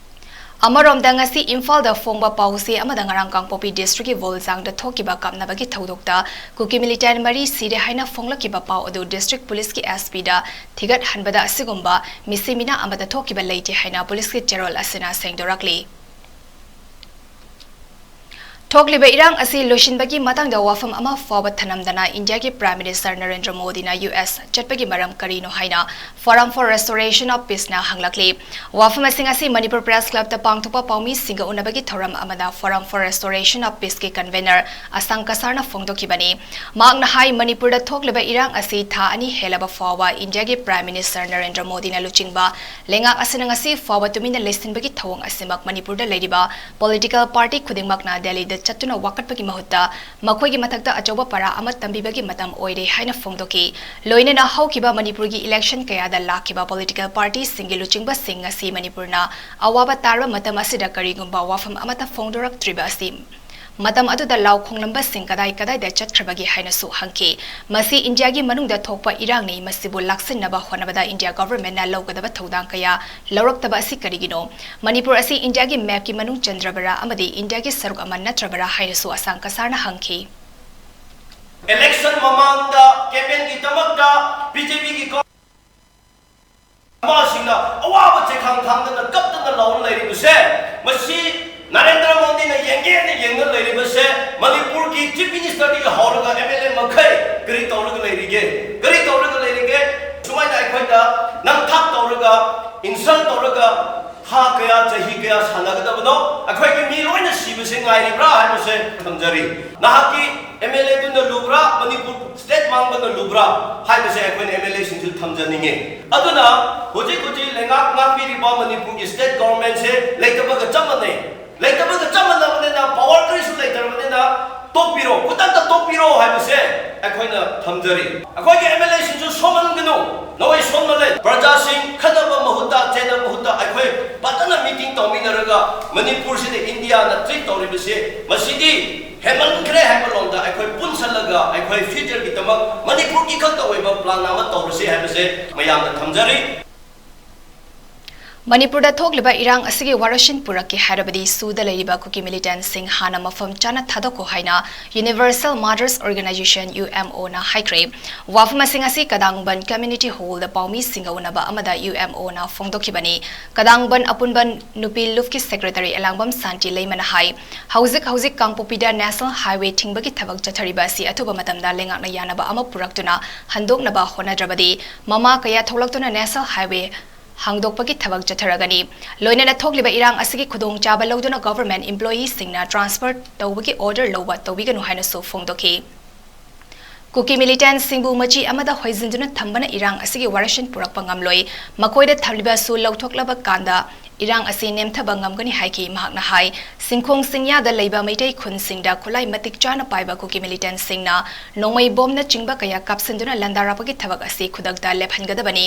ꯑꯃꯔꯣꯝꯗ, ꯉꯁꯤ ꯏꯝꯐꯥꯜꯗ ꯐꯣꯡꯕ ꯄꯥꯎꯆꯦ ꯑꯃꯗ ꯉꯔꯥꯡ ꯀꯥꯡꯄꯣꯛꯄꯤ ꯗꯤꯁꯇ꯭ꯔꯤꯛꯀꯤ ꯕꯣꯜꯖꯥꯡꯗ ꯊꯣꯛꯈꯤꯕ ꯀꯥꯞꯅꯕꯒꯤ ꯊꯧꯗꯣꯛꯇ ꯀꯨꯀꯤ ꯃꯤꯂꯤꯇꯦꯟ ꯃꯔꯤ ꯁꯤꯔꯦ ꯍꯥꯏꯅ ꯐꯣꯡꯂꯛꯈꯤꯕ ꯄꯥꯎ ꯑꯗꯨ ꯗꯤꯁꯇ꯭ꯔꯤꯛ ꯄꯨꯂꯤꯁꯀꯤ ꯑꯦꯁ ꯄꯤꯗ ꯊꯤꯒꯠꯍꯟꯕꯗ ꯑꯁꯤꯒꯨꯝꯕ ꯃꯤꯁꯤ ꯃꯤꯅꯥ ꯑꯃꯠꯇ ꯊꯣꯛꯈꯤꯕ ꯂꯩꯇꯦ ꯍꯥꯏꯅ ꯄꯨꯂꯤꯁꯀꯤ ꯆꯦꯔꯣꯜ ꯑꯁꯤꯅ ꯁꯦꯡꯗꯣꯔꯛꯂꯤ꯫ ꯊꯣꯛꯂꯤꯕ ꯏꯔꯥꯡ ꯑꯁꯤ ꯂꯣꯏꯁꯤꯟꯕꯒꯤ ꯃꯇꯥꯡꯗ ꯋꯥꯐꯝ ꯑꯃ ꯐꯥꯎꯕ ꯊꯅꯝꯗꯅ ꯏꯟꯗꯤꯌꯥꯒꯤ ꯄ꯭ꯔꯥꯏꯝ ꯃꯤꯅꯤꯁꯇꯔ ꯅꯔꯦꯟꯗ꯭ꯔ ꯃꯣꯗꯤꯅ ꯌꯨ ꯑꯦꯁ ꯆꯠꯄꯒꯤ ꯃꯔꯝ ꯀꯔꯤꯅꯣ ꯍꯥꯏꯅ Forum for Restoration of Peaceꯅ ꯍꯪꯂꯛꯂꯤ꯫ ꯋꯥꯐꯝ ꯑꯁꯤꯡ ꯑꯁꯤ ꯃꯅꯤꯄꯨꯔ ꯄ꯭ꯔꯦꯁ ꯀ꯭ꯂꯕꯇ ꯄꯥꯡꯊꯣꯛꯄ ꯄꯥꯎꯃꯤꯁꯤꯡꯒ ꯎꯅꯕꯒꯤ ꯊꯧꯔꯝ ꯑꯃꯗ Forum for Restoration of Peaceꯀꯤ ꯀꯟꯚꯦꯅꯔ ꯑꯁꯥꯡ ꯀꯁꯥꯔꯅ ꯐꯣꯡꯗꯣꯛꯈꯤꯕꯅꯤ꯫ ꯃꯍꯥꯛꯅ ꯍꯥꯏ, ꯃꯅꯤꯄꯨꯔꯗ ꯊꯣꯛꯂꯤꯕ ꯏꯔꯥꯡ ꯑꯁꯤ ꯊꯥ ꯑꯅꯤ ꯍꯦꯜꯂꯕ ꯐꯥꯎꯕ ꯏꯟꯗꯤꯌꯥꯒꯤ ꯄ꯭ꯔꯥꯏꯝ ꯃꯤꯅꯤꯁꯇꯔ ꯅꯔꯦꯟꯗ꯭ꯔ ꯃꯣꯗꯤꯅ ꯂꯨꯆꯤꯡꯕ ꯂꯩꯉꯥꯛ ꯑꯁꯤꯅ ꯉꯁꯤ ꯐꯥꯎꯕ ꯇꯨꯃꯤꯟꯅ ꯂꯩꯁꯤꯟꯕꯒꯤ ꯊꯧꯑꯣꯡ ꯑꯁꯤꯃꯛ ꯃꯅꯤꯄꯨꯔꯗ ꯂꯩꯔꯤꯕ ꯄꯣꯂꯤꯇꯤꯀꯦꯜ ꯄꯥꯔꯇꯤ ꯈꯨꯗꯤꯡꯃꯛꯅ ꯗꯦꯜꯂꯤꯗ ꯆꯠꯇꯨꯅ ꯋꯥꯀꯠꯄꯒꯤ ꯃꯍꯨꯠꯇ ꯃꯈꯣꯏꯒꯤ ꯃꯊꯛꯇ ꯑꯆꯧꯕ ꯄꯔꯥ ꯑꯃ ꯇꯝꯕꯤꯕꯒꯤ ꯃꯇꯝ ꯑꯣꯏꯔꯦ ꯍꯥꯏꯅ ꯐꯣꯡꯗꯣꯛꯈꯤ꯫ ꯂꯣꯏꯅꯅ ꯍꯧꯈꯤꯕ ꯃꯅꯤꯄꯨꯔꯒꯤ ꯏꯂꯦꯛꯁꯟ ꯀꯌꯥꯗ ꯂꯥꯛꯈꯤꯕ ꯄꯣꯂꯤꯇꯤꯀꯦꯜ ꯄꯥꯔꯇꯤꯁꯤꯡꯒꯤ ꯂꯨꯆꯤꯡꯕꯁꯤꯡ ꯉꯁꯤ ꯃꯅꯤꯄꯨꯔꯅ ꯑꯋꯥꯕ ꯇꯥꯔꯕ ꯃꯇꯝ ꯑꯁꯤꯗ ꯀꯔꯤꯒꯨꯝꯕ ꯋꯥꯐꯝ ꯑꯃꯠꯇ ꯐꯣꯡꯗꯣꯔꯛꯇ꯭ꯔꯤꯕ ꯑꯁꯤ ꯃꯇꯝ ꯑꯗꯨꯗ ꯂꯥꯎ ꯈꯣꯡꯂꯝꯕꯁꯤꯡ ꯀꯗꯥꯏ ꯀꯗꯥꯏꯗ ꯆꯠꯈ꯭ꯔꯕꯒꯦ ꯍꯥꯏꯅꯁꯨ ꯍꯪꯈꯤ꯫ ꯃꯁꯤ ꯏꯟꯗꯤꯌꯥꯒꯤ ꯃꯅꯨꯡꯗ ꯊꯣꯛꯄ ꯏꯔꯥꯡꯅꯤ, ꯃꯁꯤꯕꯨ ꯂꯥꯛꯁꯤꯟꯅꯕ ꯍꯣꯠꯅꯕꯗ ꯏꯟꯗꯤꯌꯥ ꯒꯚꯔꯟꯃꯦꯟꯠꯅ ꯂꯧꯒꯗꯕ ꯊꯧꯗꯥꯡ ꯀꯌꯥ ꯂꯧꯔꯛꯇꯕ ꯑꯁꯤ ꯀꯔꯤꯒꯤꯅꯣ? ꯃꯅꯤꯄꯨꯔ ꯑꯁꯤ ꯏꯟꯗꯤꯌꯥꯒꯤ ꯃꯦꯞꯀꯤ ꯃꯅꯨꯡ ꯆꯟꯗ꯭ꯔꯕꯔꯥ ꯑꯃꯗꯤ ꯏꯟꯗꯤꯌꯥꯒꯤ ꯁꯔꯨꯛ ꯑꯃ ꯅꯠꯇ꯭ꯔꯕꯔꯥ ꯍꯥꯏꯅꯁꯨ ꯑꯁꯥꯡ ꯀꯁꯥꯔꯅ ꯍꯪꯈꯤ꯫ ꯏꯂꯦꯛꯁꯟ ꯃꯃꯥꯡꯗ ꯀꯦꯝꯄꯦꯟꯒꯤꯗꯃꯛꯇ ꯕꯤ ꯖꯦ ꯄꯤꯒꯤ ꯀꯣ-, ꯅꯨꯄꯥꯁꯤꯡꯅ ꯑꯋꯥꯕ ꯆꯩꯈꯥꯡ ꯈꯥꯡꯗꯅ ꯀꯞꯇꯅ ꯂꯥꯎꯔ ꯂꯩꯔꯤꯕꯁꯦ ꯃꯁꯤ ꯅꯔꯦꯟꯗ꯭ꯔ ꯃꯣꯗꯤꯅ ꯌꯦꯡꯒꯦꯅ ꯌꯦꯡꯅ ꯂꯩꯔꯤꯕꯁꯦ, ꯃꯅꯤꯄꯨꯔꯒꯤ Chief Ministerꯗꯒꯤ ꯍꯧꯔꯒ M L A ꯃꯈꯩ ꯀꯔꯤ ꯇꯧꯔꯒ ꯂꯩꯔꯤꯒꯦ? ꯀꯔꯤ ꯇꯧꯔꯒ ꯂꯩꯔꯤꯒꯦ? ꯁꯨꯃꯥꯏꯅ ꯑꯩꯈꯣꯏꯗ ꯅꯝꯊꯥꯛ ꯇꯧꯔꯒ, insult ꯇꯧꯔꯒ, ꯊꯥ ꯀꯌꯥ, ꯆꯍꯤ ꯀꯌꯥ ꯁꯥꯟꯅꯒꯗꯕꯅꯣ? ꯑꯩꯈꯣꯏꯒꯤ ꯃꯤ ꯂꯣꯏꯅ ꯁꯤꯕꯁꯦ ꯉꯥꯏꯔꯤꯕ꯭ꯔꯥ ꯍꯥꯏꯕꯁꯦ ꯊꯝꯖꯔꯤ꯫ ꯅꯍꯥꯛꯀꯤ M L Aꯗꯨꯅ ꯂꯨꯕ꯭ꯔꯥ, ꯃꯅꯤꯄꯨꯔ state ꯃꯥꯡꯕꯅ ꯂꯨꯕ꯭ꯔꯥ ꯍꯥꯏꯕꯁꯦ ꯑꯩꯈꯣꯏꯅ M L Aꯁꯤꯡꯁꯨ ꯊꯝꯖꯅꯤꯡꯉꯤ꯫ ꯑꯗꯨꯅ ꯍꯧꯖꯤꯛ ꯍꯧꯖꯤꯛ ꯂꯩꯉꯥꯛ ꯉꯥꯛꯄꯤꯔꯤꯕ ꯃꯅꯤꯄꯨꯔꯒꯤ state governmentꯁꯦ ꯂꯩꯇꯕꯒ ꯆꯞ ꯃꯥꯟꯅꯩ꯫ ꯂꯩꯇꯕꯒ ꯆꯞ ꯃꯥꯟꯅꯕꯅꯤꯅ, power ꯀꯔꯤꯁꯨ ꯂꯩꯇ꯭ꯔꯕꯅꯤꯅ, ꯇꯣꯛꯄꯤꯔꯣ, ꯈꯨꯗꯛꯇ ꯇꯣꯛꯄꯤꯔꯣ ꯍꯥꯏꯕꯁꯦ ꯑꯩꯈꯣꯏꯅ ꯊꯝꯖꯔꯤ꯫ ꯑꯩꯈꯣꯏꯒꯤ M L Aꯁꯤꯡꯁꯨ ꯁꯣꯝꯍꯟꯒꯅꯨ, ꯅꯈꯣꯏ ꯁꯣꯝꯍꯜꯂꯦ꯫ ꯄ꯭ꯔꯖꯥꯁꯤꯡ ꯈꯠꯅꯕ ꯃꯍꯨꯠꯇ, ꯆꯦꯟꯅꯕ ꯃꯍꯨꯠꯇ ꯑꯩꯈꯣꯏ ꯐꯖꯅ meeting ꯇꯧꯃꯤꯟꯅꯔꯒ ꯃꯅꯤꯄꯨꯔꯁꯤꯗ Indiaꯅ treat ꯇꯧꯔꯤꯕꯁꯦ, ꯃꯁꯤꯗꯤ ꯍꯦꯟꯃꯟꯈ꯭ꯔꯦ ꯍꯥꯏꯕ ꯂꯣꯝꯗ ꯑꯩꯈꯣꯏ ꯄꯨꯟꯁꯜꯂꯒ ꯑꯩꯈꯣꯏ futureꯒꯤꯗꯃꯛ ꯃꯅꯤꯄꯨꯔꯒꯤ ꯈꯛꯇ ꯑꯣꯏꯕ plan ꯑꯃ ꯇꯧꯔꯁꯤ ꯍꯥꯏꯕꯁꯦ ꯃꯌꯥꯝꯅ ꯊꯝꯖꯔꯤ꯫ ꯃꯅꯤꯄꯨꯔꯗ ꯊꯣꯛꯂꯤꯕ ꯏꯔꯥꯡ ꯑꯁꯤꯒꯤ ꯋꯥꯔꯣꯏꯁꯤꯟ ꯄꯨꯔꯛꯀꯦ ꯍꯥꯏꯔꯕꯗꯤ ꯁꯨꯗ ꯂꯩꯔꯤꯕ ꯀꯨꯀꯤ militantꯁꯤꯡ ꯍꯥꯟꯅ ꯃꯐꯝ ꯆꯥꯅ ꯊꯥꯗꯣꯛꯈꯣ ꯍꯥꯏꯅ Universal Mothers Organisation, UMOꯅ ꯍꯥꯏꯈ꯭ꯔꯦ꯫ ꯋꯥꯐꯝ ꯑꯁꯤꯡ ꯑꯁꯤ ꯀꯗꯥꯡꯕꯟ Community Hallꯗ ꯄꯥꯎꯃꯤꯁꯤꯡꯒ ꯎꯅꯕ ꯑꯃꯗ UMOꯅ ꯐꯣꯡꯗꯣꯛꯈꯤꯕꯅꯤ꯫ ꯀꯗꯥꯡꯕꯟ ꯑꯄꯨꯟꯕ ꯅꯨꯄꯤ ꯂꯨꯞꯀꯤ secretary ꯑꯦꯂꯥꯡꯕꯝ ꯁꯥꯟꯇꯤ ꯂꯩꯃꯅ ꯍꯥꯏ, ꯍꯧꯖꯤꯛ ꯍꯧꯖꯤꯛ ꯀꯥꯡꯄꯣꯛꯄꯤꯗ National Highway ꯊꯤꯡꯕꯒꯤ ꯊꯕꯛ ꯆꯠꯊꯔꯤꯕ ꯑꯁꯤ ꯑꯊꯨꯕ ꯃꯇꯝꯗ ꯂꯩꯉꯥꯛꯅ ꯌꯥꯅꯕ ꯑꯃ ꯄꯨꯔꯛꯇꯨꯅ ꯍꯟꯗꯣꯛꯅꯕ ꯍꯣꯠꯅꯗ꯭ꯔꯕꯗꯤ ꯃꯃꯥ ꯀꯌꯥ ꯊꯣꯛꯂꯛꯇꯨꯅ National Highway ꯍꯥꯡꯗꯣꯛꯄꯒꯤ ꯊꯕꯛ ꯆꯠꯊꯔꯒꯅꯤ꯫ ꯂꯣꯏꯅꯅ ꯊꯣꯛꯂꯤꯕ ꯏꯔꯥꯡ ꯑꯁꯤꯒꯤ ꯈꯨꯗꯣꯡꯆꯥꯕ ꯂꯧꯗꯨꯅ government employeeꯁꯤꯡꯅ transfer ꯇꯧꯕꯒꯤ order ꯂꯧꯕ ꯇꯧꯕꯤꯒꯅꯨ ꯍꯥꯏꯅꯁꯨ ꯐꯣꯡꯗꯣꯛꯈꯤ꯫ ꯀꯨꯀꯤ militantꯁꯤꯡꯕꯨ ꯃꯆꯤ ꯑꯃꯗ ꯍꯣꯏꯖꯤꯟꯗꯨꯅ ꯊꯝꯕꯅ ꯏꯔꯥꯡ ꯑꯁꯤꯒꯤ ꯋꯥꯔꯣꯏꯁꯤꯟ ꯄꯨꯔꯛꯄ ꯉꯝꯂꯣꯏ꯫ ꯃꯈꯣꯏꯗ ꯊꯝꯂꯤꯕ ꯑꯁꯨ ꯂꯧꯊꯣꯛꯂꯕ ꯀꯥꯟꯗ ꯏꯔꯥꯡ ꯑꯁꯤ ꯅꯦꯝꯊꯕ ꯉꯝꯒꯅꯤ ꯍꯥꯏꯈꯤ꯫ ꯃꯍꯥꯛꯅ ꯍꯥꯏ, ꯁꯤꯡꯈꯣꯡ ꯁꯤꯡꯌꯥꯗ ꯂꯩꯕ ꯃꯩꯇꯩ ꯈꯨꯟꯁꯤꯡꯗ ꯈꯨꯠꯂꯥꯏ ꯃꯇꯤꯛ ꯆꯥꯅ ꯄꯥꯏꯕ ꯀꯨꯀꯤ militantꯁꯤꯡꯅ ꯅꯣꯡꯃꯩ ꯕꯣꯝꯅꯆꯤꯡꯕ ꯀꯌꯥ ꯀꯥꯞꯁꯤꯟꯗꯨꯅ ꯂꯥꯟꯗꯥꯔꯛꯄꯒꯤ ꯊꯕꯛ ꯑꯁꯤ ꯈꯨꯗꯛꯇ ꯂꯦꯞꯍꯟꯒꯗꯕꯅꯤ꯫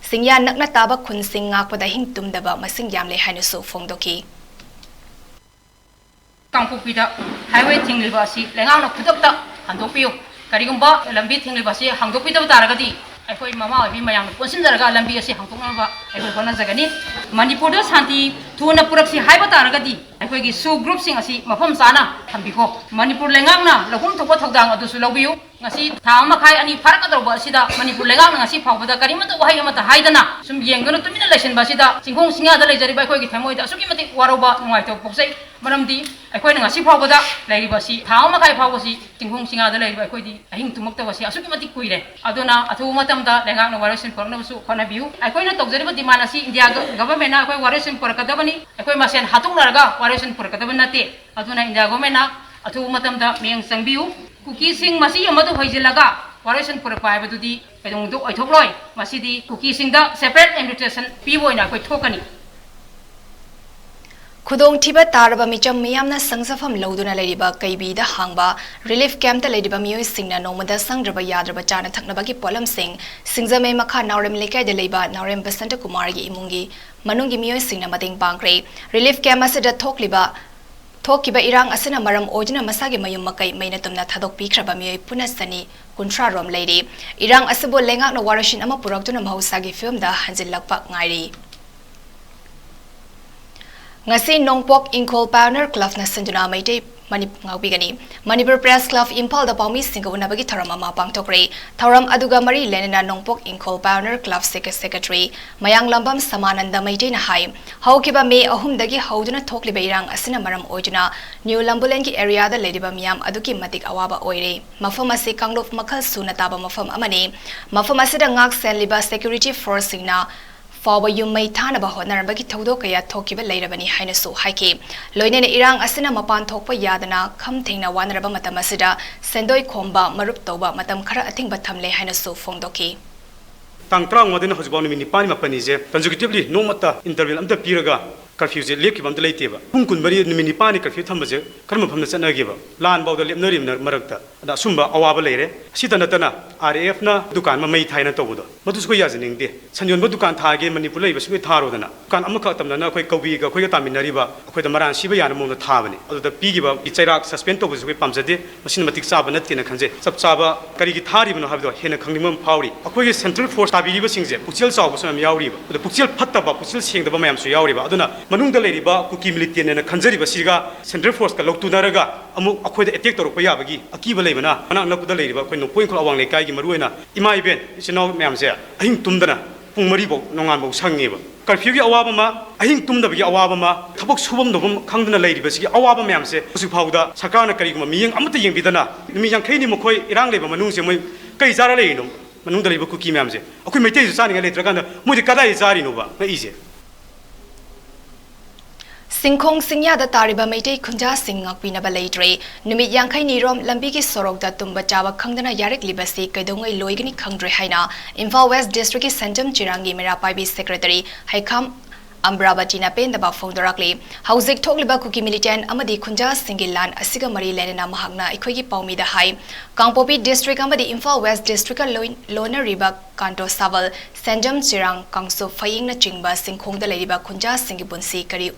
ꯁꯤꯡꯌꯥ ꯅꯛꯅ ꯇꯥꯕ ꯈꯨꯟꯁꯤꯡ ꯉꯥꯛꯄꯗ ꯍꯤꯡ ꯇꯨꯝꯗꯕ ꯃꯁꯤꯡ ꯌꯥꯝꯂꯦ ꯍꯥꯏꯅꯁꯨ ꯐꯣꯡꯗꯣꯛꯈꯤ꯫ ꯀꯥꯡꯄꯣꯛꯄꯤꯗ highway ꯊꯤꯡꯂꯤꯕ ꯑꯁꯤ ꯂꯩꯉꯥꯛꯅ ꯈꯨꯗꯛꯇ ꯍꯟꯗꯣꯛꯄꯤꯌꯨ꯫ ꯀꯔꯤꯒꯨꯝꯕ ꯂꯝꯕꯤ ꯊꯤꯡꯂꯤꯕ ꯑꯁꯤ ꯍꯥꯡꯗꯣꯛꯄꯤꯗꯕ ꯇꯥꯔꯒꯗꯤ ꯑꯩꯈꯣꯏ ꯃꯃꯥ ꯑꯣꯏꯕꯤ ꯃꯌꯥꯝꯅ ꯄꯨꯟꯁꯤꯟꯖꯔꯒ ꯂꯝꯕꯤ ꯑꯁꯤ ꯍꯥꯡꯗꯣꯛꯅꯕ ꯑꯩꯈꯣꯏ ꯍꯣꯠꯅꯖꯒꯅꯤ꯫ ꯃꯅꯤꯄꯨꯔꯗ ꯁꯥꯟꯇꯤ ꯊꯨꯅ ꯄꯨꯔꯛꯁꯤ ꯍꯥꯏꯕ ꯇꯥꯔꯒꯗꯤ ꯑꯩꯈꯣꯏꯒꯤ ꯁꯨ ꯒ꯭ꯔꯨꯞꯁꯤꯡ ꯑꯁꯤ ꯃꯐꯝ ꯆꯥꯅ ꯊꯝꯕꯤꯈꯣ꯫ ꯃꯅꯤꯄꯨꯔ ꯂꯩꯉꯥꯛꯅ ꯂꯧꯐꯝ ꯊꯣꯛꯄ ꯊꯧꯗꯥꯡ ꯑꯗꯨꯁꯨ ꯂꯧꯕꯤꯌꯨ꯫ ꯉꯁꯤ ꯊꯥ ꯑꯃ ꯃꯈꯥꯏ ꯑꯅꯤ ꯐꯥꯔꯛꯀꯗꯧꯕ ꯑꯁꯤꯗ ꯃꯅꯤꯄꯨꯔ ꯂꯩꯉꯥꯛꯅ ꯉꯁꯤ ꯐꯥꯎꯕꯗ ꯀꯔꯤꯃꯠꯇ ꯋꯥꯍꯩ ꯑꯃꯠꯇ ꯍꯥꯏꯗꯅ ꯁꯨꯝ ꯌꯦꯡꯗꯨꯅ ꯇꯨꯃꯤꯟꯅ ꯂꯩꯁꯤꯟꯕ ꯑꯁꯤꯗ ꯆꯤꯡꯈꯣꯡ ꯁꯤꯡꯌꯥꯗ ꯂꯩꯖꯔꯤꯕ ꯑꯩꯈꯣꯏꯒꯤ ꯊꯃꯣꯏꯗ ꯑꯁꯨꯛꯀꯤ ꯃꯇꯤꯛ ꯋꯥꯔꯧꯕ ꯅꯨꯡꯉꯥꯏꯇꯕ ꯄꯣꯛꯆꯩ꯫ ꯃꯔꯝꯗꯤ ꯑꯩꯈꯣꯏꯅ ꯉꯁꯤ ꯐꯥꯎꯕꯗ ꯂꯩꯔꯤꯕ ꯑꯁꯤ ꯊꯥ ꯑꯃ ꯃꯈꯥꯏ ꯐꯥꯎꯕꯁꯤ ꯆꯤꯡꯈꯣꯡ ꯁꯤꯡꯌꯥꯗ ꯂꯩꯔꯤꯕ ꯑꯩꯈꯣꯏꯗꯤ ꯑꯍꯤꯡ ꯇꯨꯝꯃꯛꯇꯕꯁꯤ ꯑꯁꯨꯛꯀꯤ ꯃꯇꯤꯛ ꯀꯨꯏꯔꯦ꯫ ꯑꯗꯨꯅ ꯑꯊꯨꯕ ꯃꯇꯝꯗ ꯂꯩꯉꯥꯛꯅ ꯋꯥꯔꯣꯏꯁꯤꯟ ꯄꯨꯔꯛꯅꯕꯁꯨ ꯍꯣꯠꯅꯕꯤꯌꯨ꯫ ꯑꯩꯈꯣꯏꯅ ꯇꯧꯖꯔꯤꯕ demand ꯑꯁꯤ ꯏꯟꯗꯤꯌꯥ ꯒ-, government ꯅ ꯑꯩꯈꯣꯏ ꯋꯥꯔꯣꯏꯁꯤꯟ ꯄꯨꯔꯛꯀꯗꯕꯅꯤ, ꯑꯩꯈꯣꯏ ꯃꯁꯦꯟ ꯍꯥꯠꯇꯣꯛꯅꯔꯒ ꯋꯥꯔꯣꯏꯁꯤꯟ ꯄꯨꯔꯛꯀꯗꯕ ꯅꯠꯇꯦ꯫ ꯑꯗꯨꯅ ꯏꯟꯗꯤꯌꯥ government ꯅ ꯑꯊꯨꯕ ꯃꯇꯝꯗ ꯃꯤꯠꯌꯦꯡ ꯆꯪꯕꯤꯌꯨ꯫ ꯀꯨꯀꯤꯁꯤꯡ ꯃꯁꯤ ꯑꯃꯗ ꯍꯣꯏꯖꯤꯜꯂꯒ ꯋꯥꯔꯣꯏꯁꯤꯟ ꯄꯨꯔꯛꯄ ꯍꯥꯏꯕꯗꯨꯗꯤ ꯀꯩꯗꯧꯅꯨꯡꯗ ꯑꯣꯏꯊꯣꯛꯂꯣꯏ꯫ ꯃꯁꯤꯗꯤ ꯀꯨꯀꯤꯁꯤꯡꯗ separate administration ꯄꯤꯕ ꯑꯣꯏꯅ ꯑꯩꯈꯣꯏ ꯊꯣꯛꯀꯅꯤ꯫ ꯈꯨꯗꯣꯡꯊꯤꯕ ꯇꯥꯔꯕ ꯃꯤꯆꯝ ꯃꯤꯌꯥꯝꯅ ꯁꯪꯁꯥꯐꯝ ꯂꯧꯗꯨꯅ ꯂꯩꯔꯤꯕ ꯀꯩꯕꯤꯗ ꯍꯥꯡꯕ relief camp ꯇ ꯂꯩꯔꯤꯕ ꯃꯤꯑꯣꯏꯁꯤꯡꯅ ꯅꯣꯡꯃꯗ ꯆꯪꯗ꯭ꯔꯕ ꯌꯥꯗ꯭ꯔꯕ ꯆꯥꯅ ꯊꯛꯅꯕꯒꯤ ꯄꯣꯠꯂꯝꯁꯤꯡ ꯁꯤꯡꯖꯃꯩ ꯃꯈꯥ ꯅꯥꯎꯔꯦꯝ ꯂꯩꯀꯥꯏꯗ ꯂꯩꯕ ꯅꯥꯎꯔꯦꯝ ꯕꯁꯟꯇ ꯀꯨꯃꯥꯔꯒꯤ ꯏꯃꯨꯡꯒꯤ ꯃꯅꯨꯡꯒꯤ ꯃꯤꯑꯣꯏꯁꯤꯡꯅ ꯃꯇꯦꯡ ꯄꯥꯡꯈ꯭ꯔꯦ꯫ Relief camp ꯑꯁꯤꯗ ꯊꯣꯛꯂꯤꯕ, ꯊꯣꯛꯈꯤꯕ ꯏꯔꯥꯡ ꯑꯁꯤꯅ ꯃꯔꯝ ꯑꯣꯏꯗꯨꯅ ꯃꯁꯥꯒꯤ ꯃꯌꯨꯝ ꯃꯀꯩ ꯃꯩꯅ ꯇꯨꯝꯅ ꯊꯥꯗꯣꯛꯄꯤꯈ꯭ꯔꯕ ꯃꯤꯑꯣꯏ ꯄꯨꯟꯅ ꯆꯅꯤ ꯀꯨꯟꯊ꯭ꯔꯥ ꯔꯣꯝ ꯂꯩꯔꯤ꯫ ꯏꯔꯥꯡ ꯑꯁꯤꯕꯨ ꯂꯩꯉꯥꯛꯅ ꯋꯥꯔꯣꯏꯁꯤꯟ ꯑꯃ ꯄꯨꯔꯛꯇꯨꯅ ꯃꯍꯧꯁꯥꯒꯤ ꯐꯤꯕꯝꯗ ꯍꯟꯖꯤꯜꯂꯛꯄ ꯉꯥꯏꯔꯤ꯫ ꯉꯁꯤ ꯅꯣꯡꯄꯣꯛ ꯏꯪꯈꯣꯜ Pioneer Club ꯅ ꯁꯤꯟꯗꯨꯅ ꯃꯩꯇꯩ ꯃꯅꯤ-, ꯉꯥꯛꯄꯤꯒꯅꯤ꯫ ꯃꯅꯤꯄꯨꯔ Press Club ꯏꯝꯐꯥꯜꯗ ꯄꯥꯎꯃꯤꯁꯤꯡꯒ ꯎꯅꯕꯒꯤ ꯊꯧꯔꯝ ꯑꯃ ꯄꯥꯡꯊꯣꯛꯈ꯭ꯔꯦ꯫ ꯊꯧꯔꯝ ꯑꯗꯨꯒ ꯃꯔꯤ ꯂꯩꯅꯅ ꯅꯣꯡꯄꯣꯛ ꯏꯪꯈꯣꯜ Pioneer Club ꯁꯦꯀ꯭ꯔꯦ-, Secretary ꯃꯌꯥꯡꯂꯝꯕꯝ ꯁꯃꯥꯅꯟꯗ ꯃꯩꯇꯩꯅ ꯍꯥꯏ, ꯍꯧꯈꯤꯕ ꯃꯦ ꯑꯍꯨꯝꯗꯒꯤ ꯍꯧꯗꯨꯅ ꯊꯣꯛꯂꯤꯕ ꯏꯔꯥꯡ ꯑꯁꯤꯅ ꯃꯔꯝ ꯑꯣꯏꯗꯨꯅ ꯅ꯭ꯌꯨ ꯂꯝꯕꯨꯂꯦꯟꯒꯤ area ꯗ ꯂꯩꯔꯤꯕ ꯃꯤꯌꯥꯝ ꯑꯗꯨꯛꯀꯤ ꯃꯇꯤꯛ ꯑꯋꯥꯕ ꯑꯣꯏꯔꯦ꯫ ꯃꯐꯝ ꯑꯁꯤ ꯀꯥꯡꯂꯨꯞ ꯃꯈꯜ ꯁꯨꯅ ꯇꯥꯕ ꯃꯐꯝ ꯑꯃꯅꯤ꯫ ꯃꯐꯝ ꯑꯁꯤꯗ ꯉꯥꯛ ꯁꯦꯜꯂꯤꯕ security force ꯁꯤꯡꯅ ꯐꯥꯎꯕ ꯌꯨꯝ ꯃꯩ ꯊꯥꯅꯕ ꯍꯣꯠꯅꯔꯝꯕꯒꯤ ꯊꯧꯗꯣꯛ ꯀꯌꯥ ꯊꯣꯛꯈꯤꯕ ꯂꯩꯔꯕꯅꯤ ꯍꯥꯏꯅꯁꯨ ꯍꯥꯏꯈꯤ꯫ ꯂꯣꯏꯅꯅ ꯏꯔꯥꯡ ꯑꯁꯤꯅ ꯃꯄꯥꯟ ꯊꯣꯛꯄ ꯌꯥꯗꯅ ꯈꯝ ꯊꯦꯡꯅ ꯋꯥꯅꯔꯕ ꯃꯇꯝ ꯑꯁꯤꯗ ꯁꯦꯟꯗꯣꯏ ꯈꯣꯝꯕ, ꯃꯔꯨꯞ ꯇꯧꯕ ꯃꯇꯝ ꯈꯔ ꯑꯊꯤꯡꯕ ꯊꯝꯂꯦ ꯍꯥꯏꯅꯁꯨ ꯐꯣꯡꯗꯣꯛꯈꯤ꯫ ꯇꯥꯡ ꯇꯔꯥꯃꯉꯥꯗꯩꯅ ꯍꯧꯖꯤꯛꯐꯥꯎ ꯅꯨꯃꯤꯠ ꯅꯤꯄꯥꯜꯅꯤ ꯃꯥꯄꯜꯅꯤꯁꯦ consecutively ꯅꯣꯡꯃꯇ interval ꯑꯝꯇ ꯄꯤꯔꯒ ꯀꯔꯐ꯭ꯌꯨꯁꯦ ꯂꯦꯞꯈꯤꯕ ꯑꯝꯇ ꯂꯩꯇꯦꯕ꯫ ꯄꯨꯡ ꯀꯨꯟꯃꯔꯤ, ꯅꯨꯃꯤꯠ ꯅꯤꯄꯥꯟꯅꯤ ꯀꯔꯐ꯭ꯌꯨ ꯊꯝꯕꯁꯦ ꯀꯔꯝꯕ ꯃꯐꯝꯗ ꯆꯠꯅꯒꯦꯕ? ꯂꯥꯟ ꯐꯥꯎꯗ ꯂꯦꯞꯅꯔꯤꯕ ꯃꯔꯛꯇ꯫ ꯑꯗ ꯑꯁꯨꯝꯕ ꯑꯋꯥꯕ ꯂꯩꯔꯦ꯫ ꯑꯁꯤꯇ ꯅꯠꯇꯅ ꯑꯥꯔ ꯑꯦ ꯑꯦꯐꯅ ꯗꯨꯀꯥꯟ ꯑꯃ ꯃꯩ ꯊꯥꯏꯅ ꯇꯧꯕꯗꯣ, ꯃꯗꯨꯁꯨ ꯑꯩꯈꯣꯏ ꯌꯥꯖꯅꯤꯡꯗꯦ꯫ ꯁꯟ ꯌꯣꯟꯕ ꯗꯨꯀꯥꯟ ꯊꯥꯒꯦ ꯃꯅꯤꯄꯨꯔ ꯂꯩꯕꯁꯨ ꯂꯣꯏ ꯊꯥꯔꯣꯗꯅ꯫ ꯗꯨꯀꯥꯟ ꯑꯃꯈꯛ ꯇꯝꯅꯅ ꯑꯩꯈꯣꯏ ꯀꯕꯨꯏꯒ ꯑꯩꯈꯣꯏꯒ ꯇꯥꯃꯤꯟꯅꯔꯤꯕ, ꯑꯩꯈꯣꯏꯗ ꯃꯔꯥꯟ ꯁꯤꯕ ꯌꯥꯅꯕ ꯃꯑꯣꯡꯗ ꯊꯥꯕꯅꯤ꯫ ꯑꯗꯨꯗ ꯄꯤꯈꯤꯕ ꯆꯩꯔꯥꯛ ꯁꯁꯄꯦꯟ ꯇꯧꯕꯁꯨ ꯑꯩꯈꯣꯏ ꯄꯥꯝꯖꯗꯦ꯫ ꯃꯁꯤꯅ ꯃꯇꯤꯛ ꯆꯥꯕ ꯅꯠꯇꯦꯅ ꯈꯟꯖꯩ꯫ ꯆꯞ ꯆꯥꯕ ꯀꯔꯤꯒꯤ ꯊꯥꯔꯤꯕꯅꯣ ꯍꯥꯏꯕꯗꯣ ꯍꯦꯟꯅ ꯈꯪꯅꯤꯡꯕ ꯑꯃ ꯐꯥꯎꯔꯤ꯫ ꯑꯩꯈꯣꯏꯒꯤ ꯁꯦꯟꯇ꯭ꯔꯦꯜ ꯐꯣꯔꯁ ꯇꯥꯕꯤꯔꯤꯕꯁꯤꯡꯁꯦ ꯄꯨꯛꯆꯦꯜ ꯆꯥꯎꯕꯁꯨ ꯃꯌꯥꯝ ꯌꯥꯎꯔꯤꯕ, ꯑꯗ ꯄꯨꯛꯆꯦꯜ ꯐꯠꯇꯕ, ꯄꯨꯛꯆꯦꯜ ꯁꯦꯡꯗꯕ ꯃꯌꯥꯝꯁꯨ ꯌꯥꯎꯔꯤꯕ꯫ ꯑꯗꯨꯅ ꯃꯅꯨꯡꯗ ꯂꯩꯔꯤꯕ ꯀꯨꯀꯤ ꯃꯤꯂꯤꯇꯦꯟꯅ ꯈꯟꯖꯔꯤꯕꯁꯤꯒ ꯁꯦꯟꯇ꯭ꯔꯦꯜ ꯐꯣꯔꯁꯀ ꯂꯧꯇꯨꯅꯔꯒ ꯑꯃꯨꯛ ꯑꯩꯈꯣꯏꯗ ꯑꯦꯇꯦꯛ ꯇꯧꯔꯛꯄ ꯌꯥꯕꯒꯤ ꯑꯀꯤꯕ ꯂꯩꯕꯅ, ꯃꯅꯥꯛ ꯅꯛꯄꯗ ꯂꯩꯔꯤꯕ ꯑꯩꯈꯣꯏ ꯅꯣꯡꯄꯣꯛ ꯏꯪꯈꯣꯜ ꯑꯋꯥꯡ ꯂꯩꯀꯥꯏꯒꯤ ꯃꯔꯨꯑꯣꯏꯅ ꯏꯃꯥ ꯏꯕꯦꯟ, ꯏꯆꯤꯟ ꯏꯅꯥꯎ ꯃꯌꯥꯝꯁꯦ ꯑꯍꯤꯡ ꯇꯨꯝꯗꯅ ꯄꯨꯡ ꯃꯔꯤꯐꯧ ꯅꯣꯡꯉꯥꯟꯕꯧ ꯁꯪꯉꯦꯕ꯫ ꯀꯔꯐ꯭ꯌꯨꯒꯤ ꯑꯋꯥꯕ ꯑꯃ, ꯑꯍꯤꯡ ꯇꯨꯝꯗꯕꯒꯤ ꯑꯋꯥꯕ ꯑꯃ, ꯊꯕꯛ ꯁꯨꯐꯝ ꯅꯣꯝꯐꯝ ꯈꯪꯗꯅ ꯂꯩꯔꯤꯕꯁꯤꯒꯤ ꯑꯋꯥꯕ ꯃꯌꯥꯝꯁꯦ ꯍꯧꯖꯤꯛ ꯐꯥꯎꯕꯗ ꯁꯔꯀꯥꯔꯅ ꯀꯔꯤꯒꯨꯝꯕ ꯃꯤꯠꯌꯦꯡ ꯑꯃꯠꯇ ꯌꯦꯡꯕꯤꯗꯅ, ꯅꯨꯃꯤꯠ ꯌꯥꯡꯈꯩꯅꯤ ꯃꯈꯣꯏ ꯏꯔꯥꯡ ꯂꯩꯕ ꯃꯅꯨꯡꯁꯦ ꯃꯣꯏ ꯀꯩ ꯆꯥꯔ ꯂꯩꯔꯤꯅꯣ? ꯃꯅꯨꯡꯗ ꯂꯩꯕ ꯀꯨꯀꯤ ꯃꯌꯥꯝꯁꯦ, ꯑꯩꯈꯣꯏ ꯃꯩꯇꯩꯁꯨ ꯆꯥꯅꯤꯡꯉꯥꯏ ꯂꯩꯇ꯭ꯔꯀꯥꯟꯗ ꯃꯣꯏꯗꯤ ꯀꯗꯥꯏꯗ ꯆꯥꯔꯤꯅꯣꯕ ꯉꯛꯏꯁꯦ? ꯁꯤꯡꯈꯣꯡ ꯁꯤꯡꯌꯥꯗ ꯇꯥꯔꯤꯕ ꯃꯩꯇꯩ ꯈꯨꯟꯖꯥꯁꯤꯡ ꯉꯥꯛꯄꯤꯅꯕ ꯂꯩꯇ꯭ꯔꯦ꯫ ꯅꯨꯃꯤꯠ ꯌꯥꯡꯈꯩꯅꯤꯔꯣꯝ ꯂꯝꯕꯤꯒꯤ ꯁꯣꯔꯣꯛꯇ ꯇꯨꯝꯕ ꯆꯥꯕ ꯈꯪꯗꯅ ꯌꯥꯔꯛꯂꯤꯕꯁꯤ ꯀꯩꯗꯧꯉꯩ ꯂꯣꯏꯒꯅꯤ ꯈꯪꯗ꯭ꯔꯦ ꯍꯥꯏꯅ ꯏꯝꯐꯥꯜ ꯋꯦꯁ ꯗꯤꯁꯇ꯭ꯔꯤꯛꯀꯤ ꯁꯦꯟꯖꯝ ꯆꯤꯔꯥꯡꯒꯤ ꯃꯩꯔꯥ ꯄꯥꯏꯕꯤ ꯁꯦꯀ꯭ꯔꯦꯇꯔꯤ ꯍꯩꯈꯥꯝ ꯑꯝꯕ꯭ꯔꯥꯕꯇꯤꯅ ꯄꯦꯟꯗꯕ ꯐꯣꯡꯗꯣꯔꯛꯂꯤ꯫ ꯍꯧꯖꯤꯛ ꯊꯣꯛꯂꯤꯕ ꯀꯨꯀꯤ ꯃꯤꯂꯤꯇꯦꯟ ꯑꯃꯗꯤ ꯈꯨꯟꯖꯥꯁꯤꯡꯒꯤ ꯂꯥꯟ ꯑꯁꯤꯒ ꯃꯔꯤ ꯂꯩꯅꯅ ꯃꯍꯥꯛꯅ ꯑꯩꯈꯣꯏꯒꯤ ꯄꯥꯎꯃꯤꯗ ꯍꯥꯏ, ꯀꯥꯡꯄꯣꯛꯄꯤ ꯗꯤꯁꯇ꯭ꯔꯤꯛ ꯑꯃꯗꯤ ꯏꯝꯐꯥꯜ ꯋꯦꯁ ꯗꯤꯁꯇ꯭ꯔꯤꯛꯀ ꯂꯣꯏ-, ꯂꯣꯟꯅꯔꯤꯕ ꯀꯥꯟꯇꯣ ꯁꯥꯕꯜ, ꯁꯦꯟꯖꯝ ꯆꯤꯔꯥꯡ, ꯀꯥꯡꯁꯨ ꯐꯌꯦꯡꯅꯆꯤꯡꯕ ꯁꯤꯡꯈꯣꯡꯗ ꯂꯩꯔꯤꯕ ꯈꯨꯟꯖꯥꯁꯤꯡꯒꯤ ꯄꯨꯟꯁꯤ ꯀꯔꯤ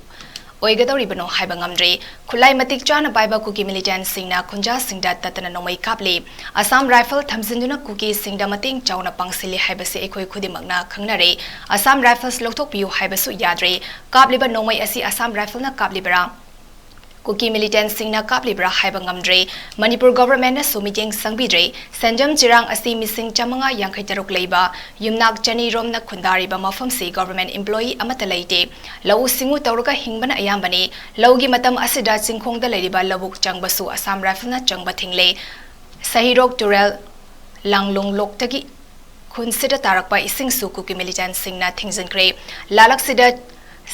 ꯑꯣꯏꯒꯗꯧꯔꯤꯕꯅꯣ ꯍꯥꯏꯕ ꯉꯝꯗ꯭ꯔꯤ꯫ ꯈꯨꯠꯂꯥꯏ ꯃꯇꯤꯛ ꯆꯥꯅ ꯄꯥꯏꯕ ꯀꯨꯀꯤ ꯃꯤꯂꯤꯇꯦꯟꯁꯤꯡꯅ ꯈꯨꯟꯖꯥꯁꯤꯡꯗ ꯇꯠꯇꯅ ꯅꯣꯡꯃꯩ ꯀꯥꯞꯂꯤ꯫ ꯑꯁꯥꯝ ꯔꯥꯏꯐꯜ ꯊꯝꯖꯤꯟꯗꯨꯅ ꯀꯨꯀꯤꯁꯤꯡꯗ ꯃꯇꯦꯡ ꯆꯥꯎꯅ ꯄꯥꯡꯁꯤꯜꯂꯤ ꯍꯥꯏꯕꯁꯤ ꯑꯩꯈꯣꯏ ꯈꯨꯗꯤꯡꯃꯛꯅ ꯈꯪꯅꯔꯦ꯫ ꯑꯁꯥꯝ ꯔꯥꯏꯐꯜꯁ ꯂꯧꯊꯣꯛꯄꯤꯌꯨ ꯍꯥꯏꯕꯁꯨ ꯌꯥꯗ꯭ꯔꯦ꯫ ꯀꯥꯞꯂꯤꯕ ꯅꯣꯡꯃꯩ ꯑꯁꯤ ꯑꯁꯥꯝ ꯔꯥꯏꯐꯜꯅ ꯀꯥꯞꯂꯤꯕꯔꯥ, ꯀꯨꯀꯤ ꯃꯤꯂꯤꯇꯦꯟꯁꯤꯡꯅ ꯀꯥꯞꯂꯤꯕ꯭ꯔꯥ ꯍꯥꯏꯕ ꯉꯝꯗ꯭ꯔꯦ꯫ ꯃꯅꯤꯄꯨꯔ ꯒꯣꯚꯔꯟꯃꯦꯟꯠꯅꯁꯨ ꯃꯤꯠꯌꯦꯡ ꯆꯪꯕꯤꯗ꯭ꯔꯦ꯫ ꯁꯦꯟꯖꯝ ꯆꯤꯔꯥꯡ ꯑꯁꯤ ꯃꯤꯁꯤꯡ ꯆꯥꯃꯉꯥ ꯌꯥꯡꯈꯩ ꯇꯔꯨꯛ ꯂꯩꯕ ꯌꯨꯝꯅꯥꯛ ꯆꯅꯤꯔꯣꯝꯅ ꯈꯨꯟꯗꯥꯔꯤꯕ ꯃꯐꯝꯁꯤ ꯒꯣꯚꯔꯟꯃꯦꯟꯠ ꯏꯝꯄ꯭ꯂꯣꯌꯤ ꯑꯃꯠꯇ ꯂꯩꯇꯦ꯫ ꯂꯧꯎ ꯁꯤꯡꯎ ꯇꯧꯔꯒ ꯍꯤꯡꯕꯅ ꯑꯌꯥꯝꯕꯅꯤ꯫ ꯂꯧꯒꯤ ꯃꯇꯝ ꯑꯁꯤꯗ ꯆꯤꯡꯈꯣꯡꯗ ꯂꯩꯔꯤꯕ ꯂꯧꯕꯨꯛ ꯆꯪꯕꯁꯨ ꯑꯁꯥꯝ ꯔꯥꯏꯐꯜꯅ ꯆꯪꯕ ꯊꯤꯡꯂꯦ꯫ ꯁꯍꯤꯔꯣꯛ ꯇꯨꯔꯦꯜ ꯂꯥꯡꯂꯣꯡ ꯂꯣꯛꯇꯒꯤ ꯈꯨꯟꯁꯤꯗ ꯇꯥꯔꯛꯄ ꯏꯁꯤꯡꯁꯨ ꯀꯨꯀꯤ ꯃꯤꯂꯤꯇꯦꯟꯁꯤꯡꯅ ꯊꯤꯡꯖꯤꯟꯈ꯭ꯔꯦ꯫ ꯂꯥꯂꯛꯁꯤꯗ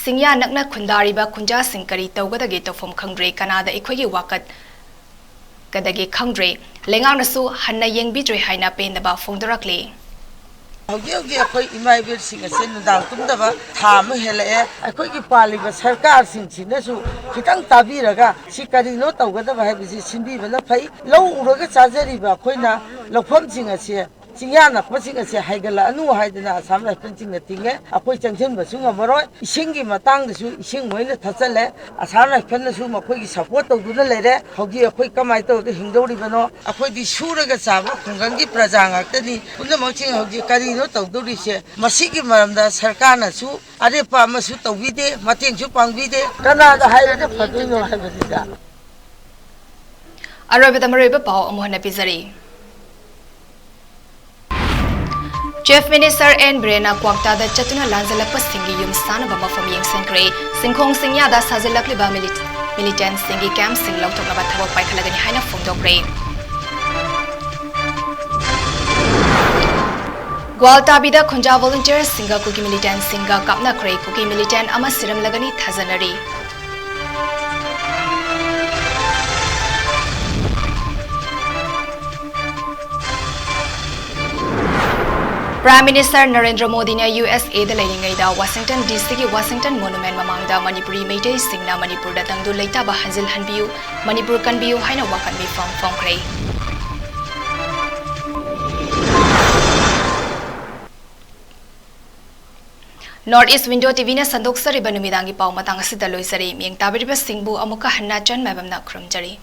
ꯁꯤꯡꯌꯥ ꯅꯛꯅ ꯈꯨꯟꯗꯥꯔꯤꯕ ꯈꯨꯟꯖꯥꯁꯤꯡ ꯀꯔꯤ ꯇꯧꯒꯗꯒꯦ ꯇꯧꯐꯝ ꯈꯪꯗ꯭ꯔꯦ꯫ ꯀꯅꯥꯗ ꯑꯩꯈꯣꯏꯒꯤ ꯋꯥꯀꯠꯀꯗꯒꯦ ꯈꯪꯗ꯭ꯔꯦ꯫ ꯂꯩꯉꯥꯛꯅꯁꯨ ꯍꯟꯅ ꯌꯦꯡꯕꯤꯗ꯭ꯔꯦ ꯍꯥꯏꯅ ꯄꯦꯟꯗꯕ ꯐꯣꯡꯗꯣꯔꯛꯂꯤ꯫ ꯍꯧꯖꯤꯛ ꯍꯧꯖꯤꯛ ꯑꯩꯈꯣꯏ ꯏꯃꯥ ꯏꯕꯦꯜꯁꯤꯡ ꯑꯁꯦ ꯅꯨꯡꯗꯥꯡ ꯇꯨꯝꯗꯕ ꯊꯥ ꯑꯃ ꯍꯦꯜꯂꯛꯑꯦ꯫ ꯑꯩꯈꯣꯏꯒꯤ ꯄꯥꯜꯂꯤꯕ ꯁꯔꯀꯥꯔꯁꯤꯡꯁꯤꯅꯁꯨ ꯈꯤꯇꯪ ꯇꯥꯕꯤꯔꯒ ꯁꯤ ꯀꯔꯤꯅꯣ ꯇꯧꯒꯗꯕ ꯍꯥꯏꯕꯁꯤ ꯁꯤꯟꯕꯤꯕꯅ ꯐꯩ꯫ ꯂꯧ ꯎꯔꯒ ꯆꯥꯖꯔꯤꯕ ꯑꯩꯈꯣꯏꯅ ꯂꯧꯐꯝꯁꯤꯡ ꯑꯁꯦ, ꯆꯤꯡꯌꯥ ꯅꯛꯄꯁꯤꯡ ꯑꯁꯦ ꯍꯥꯏꯒꯠꯂꯛꯑꯅꯨ ꯍꯥꯏꯗꯅ ꯑꯁꯥꯝ ꯔꯥꯏꯐꯜꯁꯤꯡꯅ ꯊꯤꯡꯉꯦ꯫ ꯑꯩꯈꯣꯏ ꯆꯪꯁꯤꯟꯕꯁꯨ ꯉꯝꯃꯔꯣꯏ꯫ ꯏꯁꯤꯡꯒꯤ ꯃꯇꯥꯡꯗꯁꯨ ꯏꯁꯤꯡ ꯃꯣꯏꯅ ꯊꯠꯆꯜꯂꯦ꯫ ꯑꯁꯥꯝ ꯔꯥꯏꯐꯜꯅꯁꯨ ꯃꯈꯣꯏꯒꯤ ꯁꯄꯣꯔꯠ ꯇꯧꯗꯨꯅ ꯂꯩꯔꯦ꯫ ꯍꯧꯖꯤꯛ ꯑꯩꯈꯣꯏ ꯀꯃꯥꯏꯅ ꯇꯧꯔꯒ ꯍꯤꯡꯗꯧꯔꯤꯕꯅꯣ? ꯑꯩꯈꯣꯏꯗꯤ ꯁꯨꯔꯒ ꯆꯥꯕ ꯈꯨꯡꯒꯪꯒꯤ ꯄ꯭ꯔꯖꯥ ꯉꯥꯛꯇꯅꯤ꯫ ꯄꯨꯝꯅꯃꯛꯁꯤꯡ ꯍꯧꯖꯤꯛ ꯀꯔꯤꯅꯣ ꯇꯧꯗꯧꯔꯤꯁꯦ? ꯃꯁꯤꯒꯤ ꯃꯔꯝꯗ ꯁꯔꯀꯥꯔꯅꯁꯨ ꯑꯔꯦꯞꯄ ꯑꯃꯁꯨ ꯇꯧꯕꯤꯗꯦ, ꯃꯇꯦꯡꯁꯨ ꯄꯥꯡꯕꯤꯗꯦ꯫ ꯀꯅꯥꯗ ꯍꯥꯏꯔꯒ ꯐꯗꯣꯏꯅꯣ ꯍꯥꯏꯕꯅꯤꯗ꯫ ꯑꯔꯣꯏꯕꯗ ꯃꯔꯨꯑꯣꯏꯕ ꯄꯥꯎ ꯑꯃꯨꯛ ꯍꯟꯅ ꯄꯤꯖꯔꯤ꯫ ꯆꯤꯐ ꯃꯤꯅꯤꯁꯇꯔ ꯑꯦꯟ ꯕꯤꯔꯦꯟꯅ ꯀ꯭ꯋꯥꯛꯇꯥꯗ ꯆꯠꯇꯨꯅ ꯂꯥꯟꯖꯜꯂꯛꯄꯁꯤꯡꯒꯤ ꯌꯨꯝ ꯁꯥꯅꯕ ꯃꯐꯝ ꯌꯦꯡꯁꯤꯟꯈ꯭ꯔꯦ꯫ ꯁꯤꯡꯈꯣꯡ ꯁꯤꯡꯌꯥꯗ ꯁꯥꯖꯤꯜꯂꯛꯂꯤꯕ ꯃꯤꯂꯤ-, ꯃꯤꯂꯤꯇꯦꯟꯠꯁꯤꯡꯒꯤ ꯀꯦꯝꯞꯁꯤꯡ ꯂꯧꯊꯣꯛꯅꯕ ꯊꯕꯛ ꯄꯥꯏꯈꯠꯂꯒꯅꯤ ꯍꯥꯏꯅ ꯐꯣꯡꯗꯣꯛꯈ꯭ꯔꯦ꯫ ꯒ꯭ꯋꯥꯜꯇꯥꯕꯤꯗ ꯈꯨꯟꯖꯥ ꯚꯣꯂꯨꯟꯇꯤꯌꯔꯁꯤꯡꯒ ꯀꯨꯀꯤ ꯃꯤꯂꯤꯇꯦꯟꯠꯁꯤꯡꯒ ꯀꯥꯞꯅꯈ꯭ꯔꯦ꯫ ꯀꯨꯀꯤ ꯃꯤꯂꯤꯇꯦꯟꯠ ꯑꯃ ꯁꯤꯔꯝꯂꯒꯅꯤ ꯊꯥꯖꯅꯔꯤ꯫ ꯄ꯭ꯔꯥꯏꯝ ꯃꯤꯅꯤꯁꯇꯔ ꯅꯔꯦꯟꯗ꯭ꯔ ꯃꯣꯗꯤꯅ ꯌꯨ ꯑꯦꯁ ꯑꯦꯗ ꯂꯩꯔꯤꯉꯩꯗ ꯋꯥꯁꯤꯡꯇꯟ ꯗꯤ ꯁꯤꯒꯤ ꯋꯥꯁꯤꯡꯇꯟ ꯃꯣꯅꯨꯃꯦꯟ ꯃꯃꯥꯡꯗ ꯃꯅꯤꯄꯨꯔꯤ ꯃꯩꯇꯩꯁꯤꯡꯅ ꯃꯅꯤꯄꯨꯔꯗ ꯇꯪꯗꯨ ꯂꯩꯇꯥꯕ ꯍꯟꯖꯤꯜꯍꯟꯕꯤꯌꯨ, ꯃꯅꯤꯄꯨꯔ ꯀꯟꯕꯤꯌꯨ ꯍꯥꯏꯅ ꯋꯥꯀꯠ ꯃꯤꯐꯝ ꯐꯣꯡꯈ꯭ꯔꯦ꯫ North East Window ꯇꯤ ꯚꯤꯅ ꯁꯟꯗꯣꯛꯆꯔꯤꯕ ꯅꯨꯃꯤꯗꯥꯡꯒꯤ ꯄꯥꯎ ꯃꯇꯥꯡ ꯑꯁꯤꯗ ꯂꯣꯏꯖꯔꯦ꯫ ꯃꯤꯠꯌꯦꯡ ꯇꯥꯕꯤꯔꯤꯕꯁꯤꯡꯕꯨ ꯑꯃꯨꯛꯀ ꯍꯟꯅ ꯆꯟ ꯃꯥꯏꯕꯝꯅ ꯈꯨꯔꯨꯝꯖꯔꯤ꯫